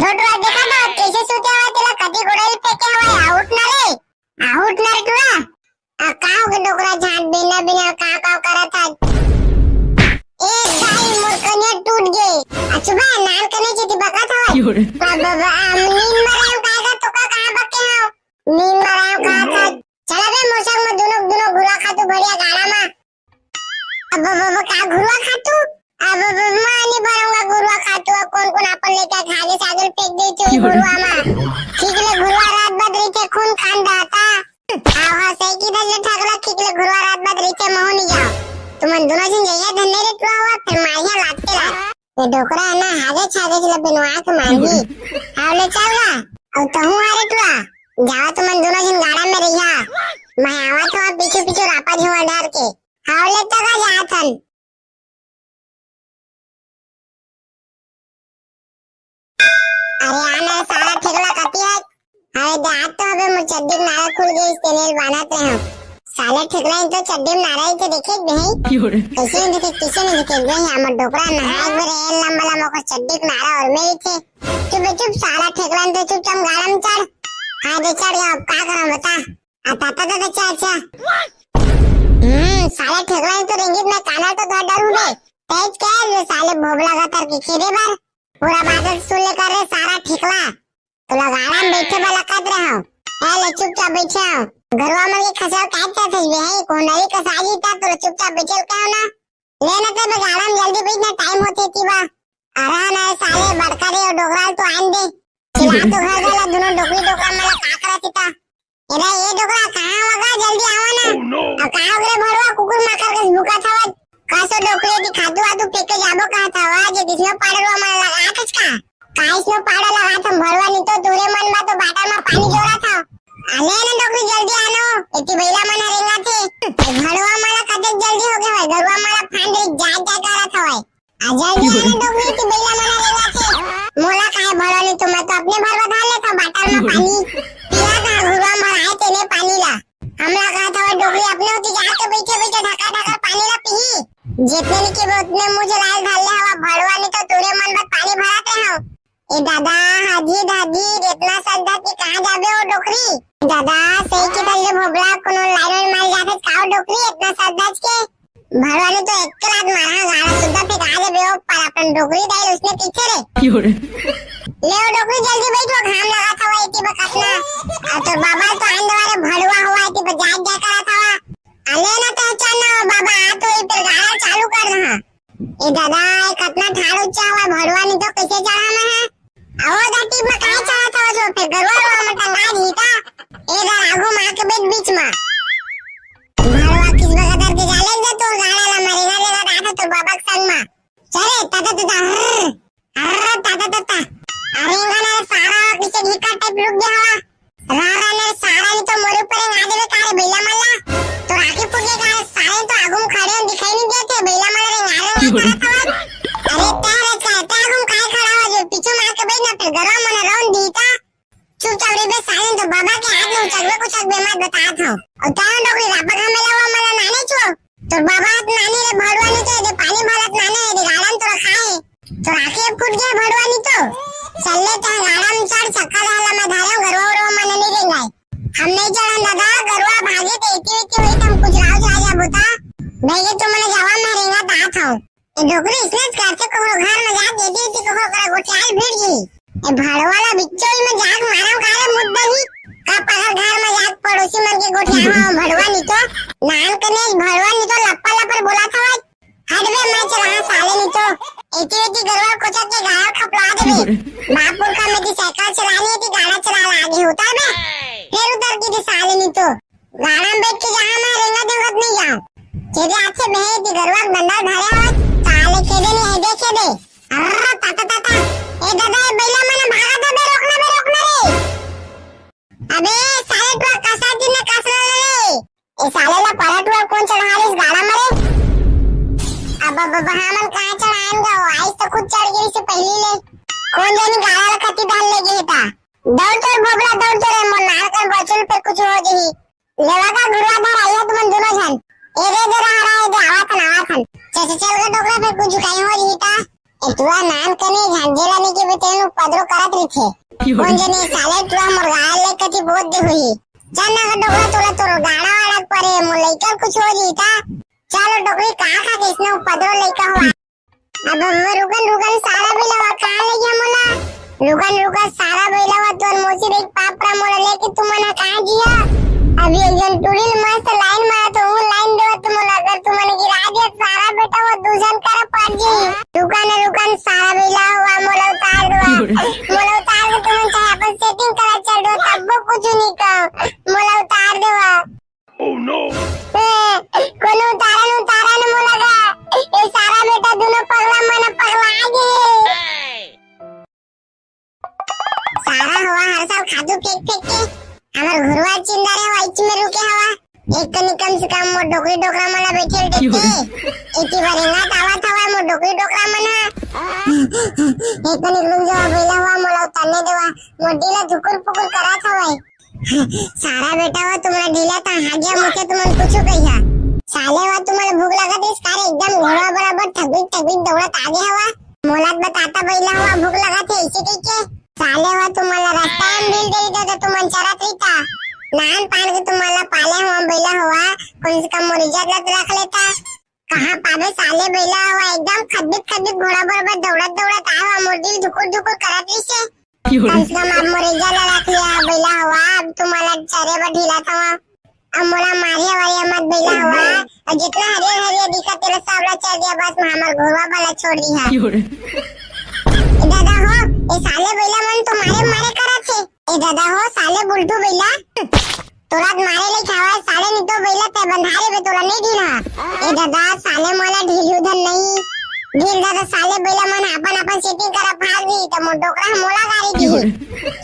दो टुरा देखा तो कैसे सुते हवय, तेला कति गोड़े पे के हवय, आउट ना रे, आउट ना रे टुरा। आ का होगे डोकरा झांट बिना बिना का का करत हस? ए दाई मोर कनिया टूट गे। अच्छा बा नान कने जेती बकत हवय। बा, बा, बा, आ, नींद म रहे का का तो का कहाँ बके हव? नींद म रहे का का? चला बे मोर संग म दुनो, दुनो घुरा खा तू बढ़िया गाड़ा म। अब, अब, अब का घुरुवा खातू? अब, अब, अब मैं नहीं भरूंगा घुरुवा खातू। अब कौन, कौन अपन लेके खा के सागर फेंक दे तू घुरुवा में। ठीक ले घुरुवा रात बद रही थे खून खान दाता। आओ हाँ सही की दल ठगला ठीक ले घुरुवा रात बद रही थे महू नहीं जाओ। तुमन दोनों जन जइया धन्ने रे टुआ हुआ फिर मारिया लाते ला। ये डोकरा है ना हागे छागे चला बिनवा के मारही। आओ ले चल गा। अब तहू हारे टुआ। जाओ तुमन दोनों जन गाड़ा में रहिया। मैं आवा तो पीछे पीछे रापा झुआ डर के। हाव ले तो का जात हन। अरे आना सारा ठेकला कती है। अरे दे आज तो हबे मोर चड्डी के नारा खुल गई तेनेल बांधत रहे हम। साले ठेकला तो चड्डी में नारा ही थे, देखे भी है। कैसे नहीं देखे, कैसे नहीं देखे भाई? हमर डोकरा नहाए बर लंबा लंबा ओकर चड्डी के नारा और में ही थे। चुप बे चुप, साला ठेकला तो चुपचाप गाड़ा में चढ़। हाँ दे चढ़ गया, अब का करा बता। आ ताता ताता, अच्छा अच्छा। हम्म, साले ठेकला तो रेंगित में काना तो धर डरू बे। तेज कह रे साले भोबला गतर के खेदे बर। पूरा बादल सुन ले कर रे सारा ठेकला। तोला गाड़ा में बैठे बर लकत रहे हो। ए ले चुपचाप बैठे हो। घरवा मन के खसवा काट के थई बे है, कोन नरी कसा जी ता तोला चुपचाप बैठे ल कहो ना। ले ना ते बे गाड़ा में जल्दी बैठ ना, टाइम होथे ती बा। अरे ना साले बड़का रे डोकरा ल तो आन दे। चिल्ला तो घर गला दोनों डोकरी डोकरा मन ला का करत ता। एदा ए डोकरा कहाँ वगा जल्दी आवा ना। अब कहाँ ओकरे भड़वा कुकुर माकर के भूखा थवत। कासो डोकरी दी खादू आदू फेंके जाबो कहा थवा जे दिसनो पाड़े रो मन लगा थच का। काइस नो पाड़ा लगा थम भड़वा नी तो तोरे मन बा तो बाटा में पानी जोरा था। अले ना डोकरी जल्दी आनो। एती बैला मन रेंगा थे। भड़वा माला कतेक जल्दी हो गए होय, गरुआ माला फांद रे जा जा करा थवा। आ जल्दी आना डोकरी की बैला मन रेंगा थे। मोला काहे भड़वा नी तो मैं तो अपने भड़वा धार लेता बाटा में पानी। पिया का घुरवा मराए तेने पानी ला। हमला कहा थवा डोकरी अपने होती जाके बैठे बैठे ढका ढका पानी ला पीही। जितने निके उतने मुझे लाल धार ले हवा भड़वा नी तो तोरे मन बत पानी भराते हो। ए दादा, हाजी दादी, इतना सज धज के कहाँ जाबे ओ डोकरी? दादा, सही के तल्ले भोबला, कोनो लाइन वाइन मार जाथे का ओ डोकरी, इतना सज धज के? भड़वा ने तो एक के लात मारा, गाड़ा सुद्धा फेंका देबे ओ, पर अपन डोकरी दाई उसने पीछे रे। क्यों रे? ले ओ डोकरी, जल्दी बैठ, वो घाम लगा थवा, इतनी बकतना। अब तो बाबा तो आंदे वाले भड़वा हुआ, इतनी बजाय जाय करा थवा। अले ना तो चल ना, ओ बाबा, आ तो ये फिर गाड़ा चालू कर रहा। ए दादा, ए कतना ठाड़ ऊंचा हवय, भड़वा नी तो कैसे चढ़ा मैं है? अहो धरती में काय चढ़त हवय जो, फिर गरुआ रुआ में टंगा जी का? ए दादा, आगू मार के बैठ बीच में। भड़वा किस बगत के जा ले जा तोर गाड़ा ला मरेगा, लेगा दादा तोर बाबा के संग में। चले, ताता ताता, हर्र, हर्र, ताता ताता। अरे इंगा ना सारा किसे घी का टाइप रुक गया हवा। रा, रा, ने सारा नी तो मोरे ऊपर रेंगा देवे का रे बैला मन ला। तो राखी फूट के का रे सारे तो आगू में खड़े हो दिखाई नहीं देते, बैला मन ला रेंगा रेंगा करत हवा। अरे तै रे का, तै आगू में काहे खड़ा हो जो पीछे मार के बैठ ना, फिर गरवा मन रौन दी ता। चुपचाप रे बे सारे तो बाबा के हाथ में उचकबे कुचकबे मत बतात हो। और तै डोकरी रापा का मेला हुआ मन ला नाने छो। तोर बाबा त नानी रे भड़वा नी तो, एदे पानी भरत नाने, एदे गाड़ा में तो रखा है। तो राखे फूट गया भड़वा नी तो। चल ले तै गाड़ा में चढ़, सक्का रहला मैं धारे हूँ, गरुआ उरुआ मन नहीं रेंगाए। हम नहीं चढ़न दादा, गरुआ भागे तो एती वेती होई, तुम कुछ राव चला जा बुता। नहीं ये तुमने जावा मैं रेंगा तात हूँ। ए डोकरी इसने करते कोहरो घर में जाके एती वेती कोहरो करा गोठियाल भिड़ जी। ए भड़वा ला बिच्चो ही में जाग मारम का रे मुद्दा ही। का पगल घर में जाग पड़ोसी मन के गोठिया में भड़वा नी तो। नान कने भड़वा नी तो लप्पा लपर बोला था। हट बे मैं चला साले नी तो। एती एती गरवा कोचक के गाड़ा खपला देबे। बाप पुरखा में की साइकिल चलानी है कि गाड़ा चला लागे होता है बे। फिर उधर की थी साले नी तो। गाड़ा में बैठ के जहाँ मैं रेंगा देवत नहीं जाऊँ। खेदे आथे बे, ती गरुआ के डंडा धरे हवत, साले खेदे नहीं है, दे खेदे। अर्रा, ताता, ताता। ए दादा, ए बैला मन भागा था बे, रोकना बे, रोकना रे। अबे, साले टुआ कसरा दिन ने कसरा रे। ए साले ला परा टुआ कौन चढ़ा रही इस गाड़ा में रे? अब, अब, अब, हमन कहाँ चढ़ाएन गा? आइस तो खुद चढ़ गई से पहली ले। कौन जानी गाड़ा ला कति डाल ले गई था। दौड़ चल भोबला, दौड़ चल रे, मोर नार कर बचल पे कुछ हो जही। लेवा का घुरवा धर आइए तुमन दोनों झन। ए रे दे रहा रहा, ए दे आवा थन, आवा थन। चल, चल, चल के डोकरा पे कुछ झुकाई हो रही ता। ए टुआ नान कने झांझेला नहीं के बेटे नु पदरो करत रही थे। कौन जने साले टुआ मोर गाल ले कति बोत दे हुई। चल ना के डोकरा तोला तोर गाड़ा वाड़ा परे, मोर लइका कुछ हो रही ता। चलो डोकरी कहाँ खा के इसने पदरो लइका हुआ। अब वो रुकन रुकन सारा बिलवा कहाँ ले गया मोला? रुकन रुकन सारा बिलवा तोर मोसी देख पाप रा मोला लेके तुमन कहाँ जिया? अभी एक जन टुड़ी मस्त लाइन मारा तो वो लाइन देवा तुमन अगर तुमन गिरा दिया सारा बेटा वो दूजन कर पड़ जी। रुकन रुकन सारा बिलवा मोला उतार दो। मोला उतार दो तुमन चाहे अपन सेटिंग करा चल दो तब वो कुछ नहीं कहो। मोला उतार देवा। Oh no! ए, कोनो उतारन उतारन मोला गा। ए सारा बेटा दोनों पगला मन पगला गे। सारा हवा हर साल खादू फेंक फेंक के हमर घुरवा चिंदा रे वाइच में रुके हवा। एक कनी कम से कम मोर डोकरी डोकरा मन ला बैठे देते। इति बार हिंगा तावा थावा मोर डोकरी डोकरा मन हा। एक कनी रुक जावा बेला हुआ मोला उतारने देवा। मोर दिल धुकुर पुकुर करा थावा। सारा बेटा हो, तुमन ढीला त हागिया मुते, तुमन कुछु कहिया। साले हो, तुमन भूख लगत रहिस का रे? एकदम घोड़ा बराबर ठगबिक ठगबिक दौड़त आगे हवा। मोला बताता बइला हवा, भूख लगत हे, ऐसे कहिके। साले हो, तुमन ला रस्ता में ढील दे देता त तुमन चरत रहिता। नान पान के तुमन ला पाले हवा बइला हवा, कम से कम मोर इज्जत ला तो रख लेता। कहाँ पाबे साले बइला हवा, एकदम खदबित खदबित घोड़ा बराबर दौड़त दौड़त आए हवा, मोर दिल धुकुर धुकुर करत रहिसे। कम से कम अब मोर इज्जत ला रख लिया बइला हवा, अब तुमन ला चरे बर ढीला था। अब मोला मारिया वारिया मत बइला हवा, और जितना हरियर हरियर दिखत तेला सब ला चर दिया, बस मैं हमर घोड़वा वाला छोड़ दिया। ए दादा हो, ए साले बइला मन तो मारे मारे करत हे। ए दादा हो, साले बुलटू बइला, तोला त मारे ले खावा साले, नहीं तो बइला ते बंधारे बे तोला नहीं ढीला। ए दादा, साले मोला ढील उधर नहीं। ढील दादा, साले बइला मन अपन अपन सेटिंग करा भाग दी, त मोर डोकरा ह मोला गारी दी।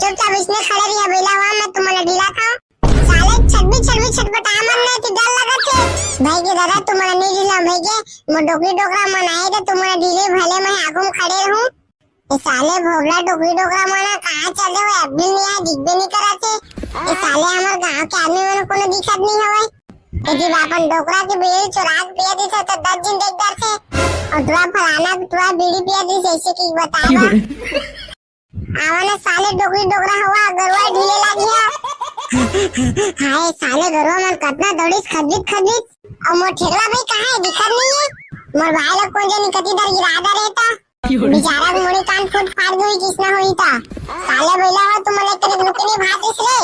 चुपचाप इसने खड़े रहिया बइला हवा, मैं तुमन ढीला था। साले छटबी छटबी छटपटा मन नहीं थी डर लगत हे। भाई के दादा, तुमन नहीं ढीला भाई के, मोर डोकरी डोकरा मन आए त तुमन ढीले भले मैं आगू में खड़े रहूं। ए साले भोबला डोकरी डोकरा मन कहाँ चले हुए, अब भी नहीं आए, दिखबे नहीं करत हे। ए साले हमर गांव के आदमी मन कोनो दिखत नहीं हवय। यदि अपन डोकरा के बेल चोरा के पिया दिस त दस दिन देख डरथे। और तुरा फलाना तुरा बीड़ी पिया दिस ऐसे की बताएगा। आवा ना साले डोकरी डोकरा हवा, गरुआ ढीले लागिया। हाय साले गरुआ मन कतना दौड़िस खदबित खदबित। और मोर ठेकला भाई कहाँ है, दिखत नहीं है। मोर भाई लोग कौन जानी कति डर गिरा रहता। बेचारा के मुड़ी कान फूट फाट गई किसना हुई था। साले बइला हो, तुम मन एक तरह रुके नहीं भात इस रे।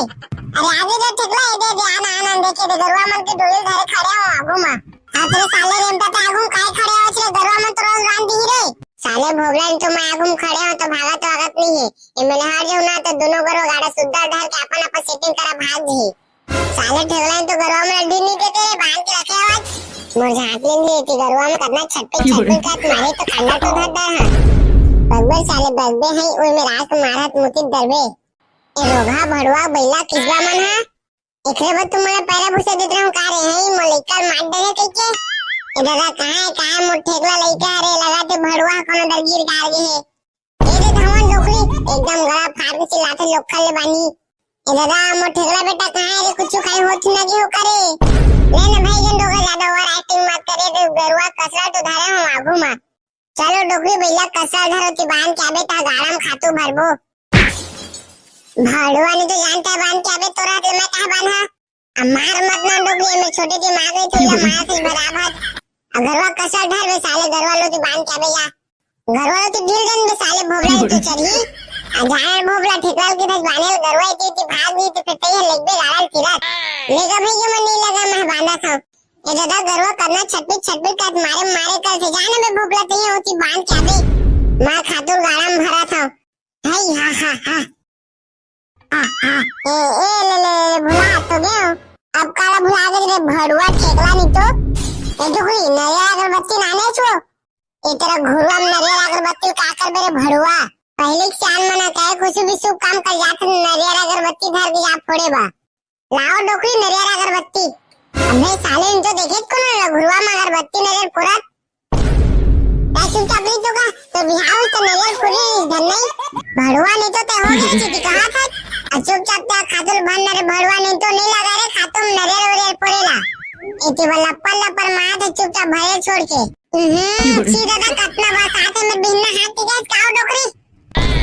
अरे आगे दे ठेकला, ए दे दे, आना आना, देखे दे गरुआ मन के डोली धरे खड़े हो आगू मा। हाँ तेरे साले रेमटा ते आगू मा काय खड़े हो रे, गरुआ मन तो रोज बांध दी रे। साले भोगला ने तो मैं आगू मा खड़े हो तो भागत वागत नहीं है। ये मैंने हार जाऊ ना तो दोनों गरुआ गाड़ा सुद्धा धर के अपन अपन सेटिंग करा भाग दी। साले ठेकला तो गरुआ में अड्डी नहीं देते रे, बांध के रखे आवाज। मोर झांक लेंगे कि गरुआ में करना छटपट छटपट का तुम्हारे तो कांडा तो धर डर है। बगबे साले बगबे हैं, ओए में रात मारत मुतित डरबे। ए रोगहा भड़ुआ बइला किसबा मन है। एकरे बर तुम मोला पैरा भूसा देत रहूं का रे, हैं मोर लइका मार डरे कह के। ए दादा कहाँ है, कहाँ है मोर ठेकला लइका रे, लगा ते भड़ुआ कोनो दर गिर गाड़ गे है। ए रे धवन डोकरी, एकदम गला फाड़ के चिल्लाथे लोग कर ले बानी। ए दादा, मोर ठेकला बेटा कहाँ है रे? कुछ खाई होत ना गे हो करे। ले ना भाई जन डोकरा ज्यादा ओवर एक्टिंग मत करे रे, गरुआ कसरा तो धरे हो आगू मा। चलो डोकरी बइला कसरा धरो ती बांध के आबे ता गाड़ा में खातू भरबो। भड़ुआ ने तो जानता है बांध के आबे तोरा ते मैं कहा बांधा। अब मार मत ना डोकरी, मैं छोटे दिमाग है, थोड़ा मार से बराबर। अब गरुआ कसर ढर बे साले, गरुआ लोती बांध के आबे या। गरुआ लोती ढील देन बे साले, भोबला इतनी चढ़ी। आ जाए भोबला ठेकलाल के दस बानेल गरुआ इतनी इतनी भाग गई तो फिर तैयार लेग बे गाड़ल किरत। लेगा भाई ये मन नहीं लगा, मैं बांधा था। ये दादा गरुआ करना छटपट छटपट का मारे मारे कर थे जाने बे भोबला तैयार होती बांध के आबे। मार खातुर गाड़ा में भरा था। हाय हा हा हा। ए, ए, ले, ले, ले, भुला तो गयो। अब काला भुला गए रे भड़ुआ ठेकला नहीं तो। ए डुगरी, नरियर अगरबत्ती नाने छो। ए तेरा घुरुआ में नरियर अगरबत्ती का कर मेरे भड़ुआ। पहले के सियान मना कहे कुछ भी शुभ काम कर जात नरियर अगरबत्ती धर के जा फोड़े बा। लाओ डोकरी नरियर अगरबत्ती। अबे साले इन तो देखे कोनो घुरुआ में अगरबत्ती नरियर फोड़त। ए, चुपचाप रही तो का? तो बिहाव तो नरियर फुरी धन नहीं। भड़ुआ नहीं तो ते हो गया चीटी कहा था। आ चुपचाप ते खातुल भन नरे भड़ुआ नहीं तो नहीं लगा रे खातुम नरियर वरियर फोड़ेला। इति वो लप्पर लप्पर मार थे चुपचाप भरे छोड़ के। हम्म, छी दादा कतना बा साथे में बिहना हाथ के गैस काओ डोकरी।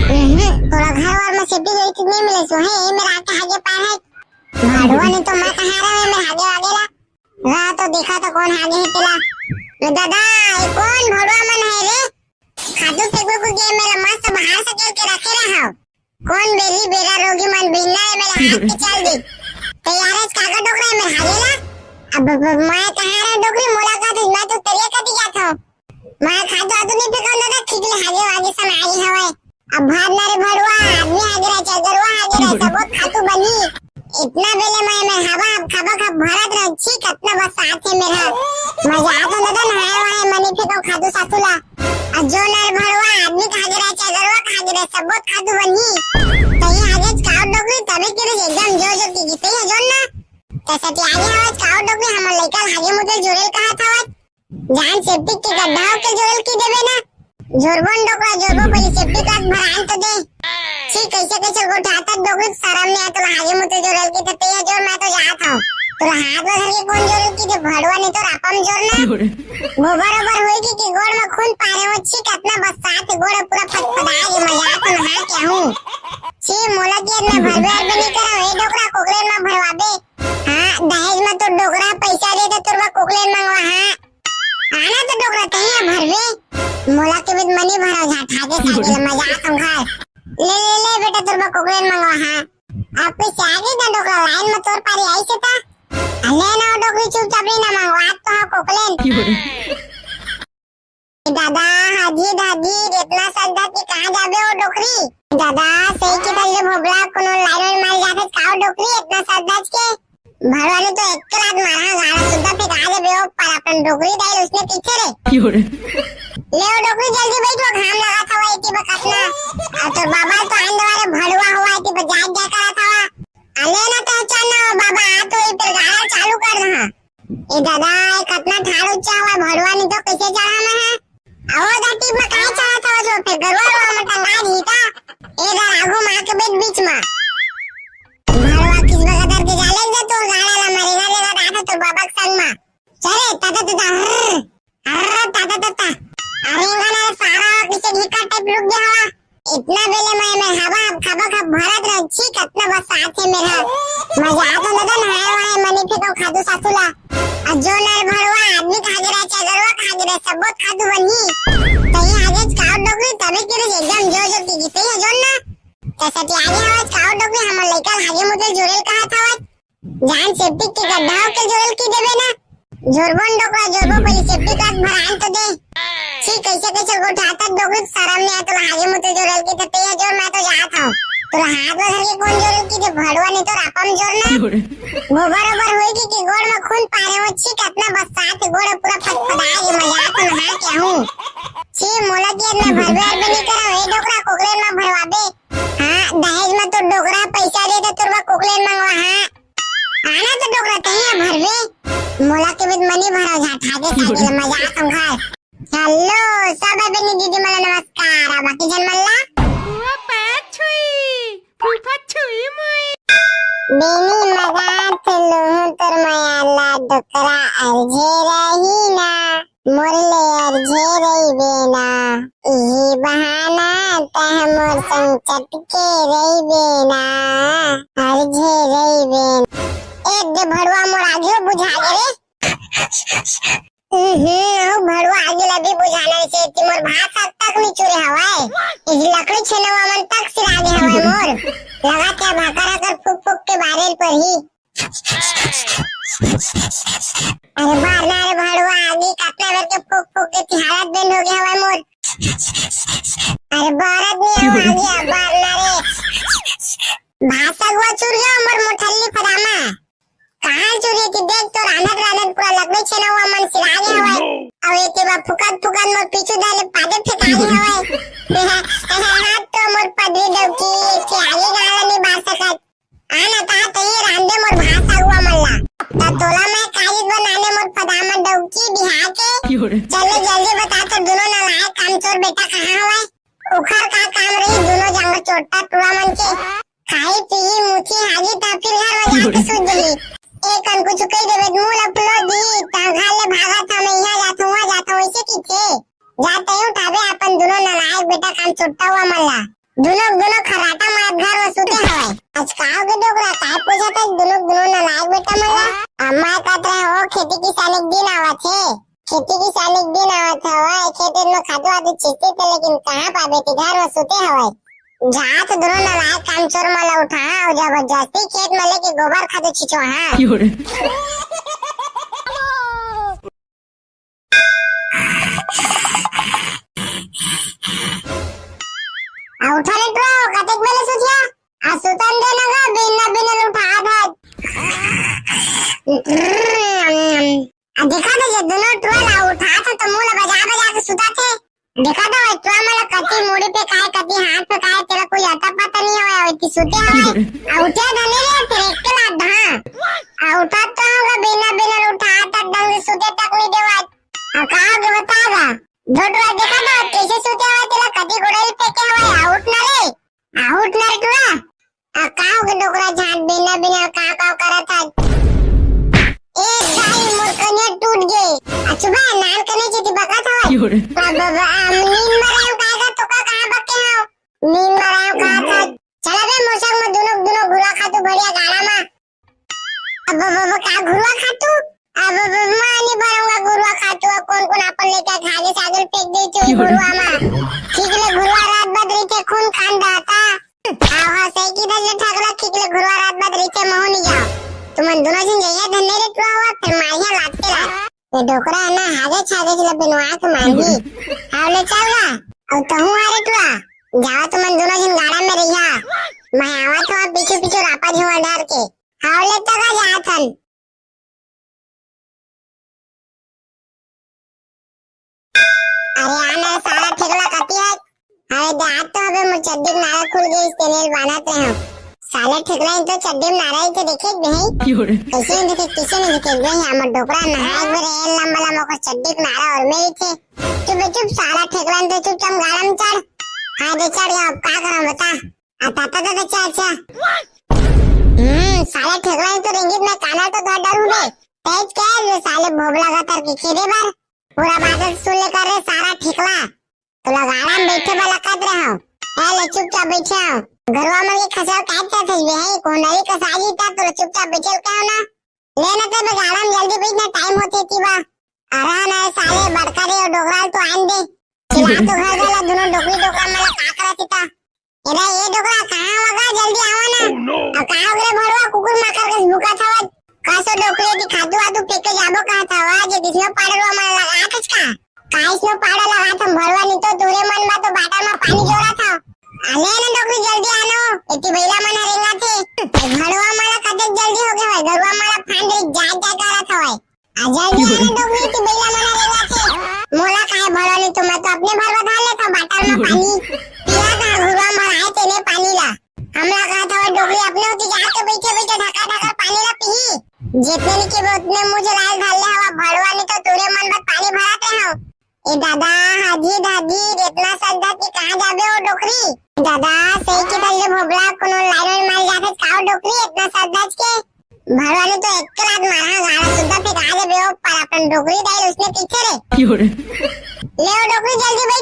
हम्म, तोरा घर वर में सेटी गई थी नहीं मिले सो है, ये मेरा आके हागे पाए है। भड़ुआ नहीं तो मैं कहा रहा हूँ, मैं हागे वागेला। ला तो देखा तो कौन हागे है तेला। रे दादा, ये कौन भड़ुआ मन है रे? खातू फेंकू को गे मेरा मस्त बाहर से खेल के रखे रहा हो। कौन बेली बेरा रोगी मन बिन्ना है मेरे हाथ के चल दी। तैयार है कागज डोकरा है मेरे हागे ला। अब, अब, अब मैं कहाँ रहा डोकरी मुलाकात हुई, मैं तो तेरे का दिया था। मैं खातू आतू नहीं फेंकूं दादा, खींच ले हागे वागे सन आगे हवे। अब भाग ना रे भड़ुआ, आदमी हागे रहे, चाहे गरुआ हागे रहे, सब बहुत खातू बनी। इतना बेले मैं, मैं हवा, अब खाबा खा भरत रह, छी, कितना बस साथ है मेरा। मजा आता दादा, नहाए वहाए, मनी फेंको खातू सातू ला। अब जो ना रे भड़ुआ, आदमी का हागे रहे, चाहे गरुआ का हागे रहे, सब बहुत खातू बनी। तो ये हागे काउट डोकरी, तभी के रे एकदम जो जो की जीते है जो ना। तैसे ती आगे हवा काउट डोकरी, हमर लइका हागे मुदे जोरेल कहा था। जान सेप्टिक के गड्ढा के जोरल की देबे ना। जोरबन डोकरा जोरबो पहले सेप्टिक का भरान तो दे। छी, कइसे कइसे गोठियाथस डोकरी, सरम नइ आय तोला, हागे मुते जोरेल कहिथे, तइया जोर, मैं तो जात हंव। तोला हाथ म धर के कोन जोरेल कहिथे, भड़वा नहीं तो रापा म जोर ना। गोबर ओबर होई कि, कि गोड़ म खून पारे हो, छी, कतना बस्सात हे, गोड़ पूरा फदफदाय गे, मैं जात हंव नहा के आहूं। छी, मोला के मैं भरबे अरबे नइ करंव, ए डोकरा, कोकलेन म भरवाबे। हां, दहेज म तोर डोकरा पइसा दे त तोर बर कोकलेन मंगवा, हां। आना तो डोकरा, तइया भरबे। मोला के बित मनी भरा झा, ठागे सागे ले, मैं जात हंव घर। ले, ले, ले बेटा, तोर बर कोकलेन मंगवा, हां। अब कइसे आगे ना डोकरा, लाइन म तोर पारी आइसे त। ले ना डोकरी, चुपचाप ले ना मंगवा, आज तो हां कोकलेन। दादा, हाजिर हाजिर, इतना सज धज के कहां जाबे ओ डोकरी? दादा, सही के तल्ले भोबला, कोनो लाइन में मार जाथे का ओ डोकरी, इतना सज धज के? भड़वा ने तो एक रात मारा, गाड़ा सुद्धा फेंका देबे ओ, पर अपन डोकरी दाई उसने पीछे रे। ले ओ डोकरी, जल्दी बइठ, वो घाम लगाथस, वो एती बकत ना। अब तोर बाबा तो आन दवारे भड़वा हवय, एती बजात जाय करत हवय। अले ना तो चल ना, ओ बाबा, आ तो ये फिर गाड़ा चालू कर दहा। ए दादा, ए कतना ठाड़ ऊंचा हवय, भड़वा नहीं तो कइसे चढ़ा मैं, हां? अहो धरती म काय चढ़त हवस ओ, फेर गरुवा रुवा म टंगा दिही का? ए दादा, आगू म आके बइठ बीच म। भड़वा किस बगदर के जाले दे तोर गाड़ा ला, मरेगा रेगा दादा तोर बाबा के संग म। चले, ताता ताता, हर्र, हर्र, ताता ताता। अरे, एंगा ना सारा किसे ढीका टाइप लुक गया हवा। इतना बेले मैं, मैं हवा अब खबा खब भरत रह, छी, कतना बस्सात हे मेरा। मजा आ तो लगा नहाए वहाए, मनी फेंको खादू सासू ला। आ जो नर भड़वा आदमी खा गिरा, चाहे गरुवा खा गिरा, सब बहुत खादू बनही। तही आगे का ओ डोकरी, तबे के रे एकदम जोर जोर के गीत ही जोन ना। तैसे कि आगे हवा का ओ डोकरी, हमर लइका हागे मुते जोरेल कहा था। जान सेप्टिक के गड्ढा के जोरेल की देबे ना। जोरबन डोकरा, जोरबो पहले सेप्टिक का भरान तो दे। छी, कइसे कइसे गोठियाथस डोकरी, सरम नइ आय तोला, हागे मुते जोरेल कहिथे, तइया जोर, मैं तो जात हंव। तोला हाथ म धर के कोन जोरेल कहिथे, भड़वा नहीं तो रापा म जोर ना। गोबर ओबर होई कि, कि गोड़ म खून पारे हो, छी, कतना बस्सात हे, गोड़ पूरा फदफदाय गे, मैं जात हंव नहा के आहूं। छी, मोला के मैं भरबे अरबे नइ करंव, ए डोकरा, कोकलेन म भरवाबे। हां, दहेज म तोर डोकरा पइसा दे त तोर बर कोकलेन मंगवा, हां। आना तो डोकरा, तइया भरबे। मोला के बित मनी भरा झा, ठागे सागे ले, मैं जात हंव घर। हेलो, सब बेनी दीदी मन ला नमस्कार, अउ बाकी झन मन ला? फूफा छुई, फूफा छुई मुई। बेनी मगात लूहूं तोर मया ला, डोकरा अरझे रही ना। मोर ले अरझे रहिबे ना, इही बहाना तैं मोर संग चटके रहिबे ना, अरझे रहिबे ना। एक दे भड़वा मोर आगे बुझा गे रे। हम्म, अउ भड़वा आगे ला भी बुझाना, अइसे कि मोर भात साग तक नइ चुरे हवय। इही लकड़ी छेनवा मन तक सिरा गे हवय मोर। लगा के भाकर आकर फूक फूक के बारे ल परही। अरे बार ना रे भड़वा, आगी कतना बेर के फूक फूक के ती हालत बेंड हो गे हवय मोर। अरे बारत नहीं हो आगी, बार ना रे। भाषा गुआ चुर गया मोर मोठल्ली फदामा। कहाँ चुरी थी देख तो रानत रानत पूरा लकड़ी छेना हुआ मन सिरा गे हवय। अउ एती बा फुकत फुकत मोर पीछू डाले पादे फेंका गे हवय। हाथ तो मोर पदरी डौकी के आगे गाला नहीं बार सकत। आना ता तइये रांधे मोर भात सागवा मन ला। ता तोला मैं काली बनाने मोर फदामा डौकी बिहा के। चल ले जल्दी बता तो दुनो नलायक कामचोर बेटा कहाँ हवय? उखर का काम रही दुनो जांगर चोट्टा टुरा मन के। खाई पीही मुथी हागी ता फिर घर में जाके सूत जही। एक कन कुछ कही देवे मुंह ला फुलो दी ता घर ले भागा था मैं यहाँ जाता हूँ वहाँ जाता हूँ ऐसे की थे। जाते ही उठावे अपन दुनो नलायक बेटा कामचोट्टा हुआ मन ला। दुनो, दुनो खर्राटा मारत घर म सुते हवय। अचकाव के डोकरा काय पूछत हस दुनो, दुनो नलायक बेटा मन ला? अम्मा कहत रहे, "ओ खेती किसानी के दिन आवत हे, खेती किसानी के दिन आवत हवय, खेत में खातू वातू छींचते थे, लेकिन कहाँ पाबे ते घर म सुते हवय। जा तो दुनो नलायक कामचोर मन ला उठा, अउ जबरदस्ती खेत में लेके गोबर खातू छिंचवा, हाँ।" आ उठा ले टुरा, कतेक बेले सुतिया? आ सुतन दे ना गा, बिन ना बिन उठा था। आ देखा तो ये दोनों टुरा ला उठा था तो मुंह ला बजा बजा के सुता थे। देखा तो ये टुरा मला कति मुड़ी पे काय, कति हाथ पे काय, तेरा कोई आता पता नहीं हवे, अउ इतनी सुते हवे। आ उठे धनी रे, फिर एक के लात धा। आ उठा तो होगा, बिन ना बिन उठा था, ढंग से सुते तक नहीं देवा। आ कहा के बता दा। धोटवा देखा ना, कैसे सुते हवय, तेला कति गोड़ई पे के हवय, आ उठ ना रे। आ उठ ना रे टुरा। आ का हो गे डोकरा झांट, बिना बिना का का करत हस? ए दाई, मोर कनिहा टूट गे। अच्छा बे, नान कने चेती बकत हवस। अब, अब, अब, नींद म रहेंव का गा, तोका कहाँ बके हंव? नींद म रहेंव का था? चला बे मोर संग म दुनो, दुनो घुरुवा खातू भड़िया गाड़ा म। अब, अब, अब, का घुरुवा खातू? अब, अब, अब, मैं नहीं भरंव गा घुरुवा खातू। अब कोन कोन अपन लेके खा के सागर फेंक दे चुई घुरुवा मा। ठीक ले घुरुवा रात भर रहिथे, खून खान रहता। हाँ, हाँ, सही किथस रे ठगला, ठीक ले घुरुवा रात भर रहिथे, महू नहीं जाओ। तुमन दुनो झन जइया धन्ने रे टुरा हुआ, फिर मारिया लात के लात। ये डोकरा ना हागे छागे ला बिनवा के मारही। हाव ले चल गा। अउ तहूँ आ रे टुरा। जावा तुमन दुनो झन गाड़ा में रहिया। मैं आवत हंव पीछू पीछू रापा झुंवर डार के। हाव ले त गा जात हन। अरे आ ना सारा ठेकला कती हे। अरे दे आज तो हबे मोर चड्डी के नारा खुल गइस तेने ल बांधत रहेंव। साले ठेकला इन तो चड्डी में नारा ही थे देखे बे। कैसे नहीं देखे, कैसे नहीं देखे बे? हमर डोकरा नहाए बर ए लंबा लंबा को चड्डी के नारा और मेरी थे। चुप बे चुप, साला ठेकला इन तो चुपचाप गाड़ा में चढ़। हाँ दे चढ़ गया, अब का करूं बता। आ, ता, ता, ता, ता, चा, चा। हम्म, साले ठेकला तो रेंगित में काना तो घर डरू बे। तेज के रे साले भोबला का तर के खेदे बर। पूरा बात सुन ले कर रे सारा ठेकला। तोला गाड़ा में बैठे वाला कत रहा। ए ले चुपचाप बैठे हो। घरवा में ये खसाव काट जात है बे, है कोन नरी कसाई ता तोला चुपचाप बैठे का हो ना। ले ना ते बे गाड़ा में जल्दी बैठ ना, टाइम होते की बा। अरे ना साले बड़का रे डोकरा तो आन दे। चिल्ला तो घर वाला दोनों डोकरी डोकरा मला का करत ता। एदा ए डोकरा कहाँ वगा जल्दी आवा ना। Oh no। अब का हो गे भड़वा कुकुर माकर के भूखा था। का सो डोकरी की खादू आदू फेंक के जाबो कहा था वा जे किसनो पाड़े रो मला लगा आकच का। का इसनो पाड़ा लगा था भड़वा नहीं तो तोरे मन बा तो बाटा में पानी जोरा था। अले ना डोकरी जल्दी आनो। एती बैला मन रेंगा थे। भड़वा मला कते जल्दी हो गया है। गरुआ मला फांद रे जा जा करा था। आ जल्दी आना डोकरी की बैला मना रेंगा थे। मोला काहे भरो नहीं तुम, तो अपने भरवा धार लेता बाटल में पानी। पिया का घुरुआ मराए तेने पानी ला। हमला कहा था वो डोकरी अपने होती जाके बैठे बैठे ढका ढका पानी ला पीही। जितने नहीं के उतने मुझे लाल धार ले हवा भरवा नहीं तो तोरे मन बत पानी भराते हो। ए दादा, हाजी दादी, इतना सज्जा की कहाँ जाबे ओ डोकरी? दादा, सही की तल्ले भोबला कोनो लाइन में मार जाथे का ओ डोकरी इतना सज्जा के? भरवा ने तो एक रात मारा गाड़ा सुद्धा फेंका दे बे ओ, पर अपन डोकरी दाई उसने पीछे रे। क्यों रे? ले ओ डोकरी जल्दी बैठ।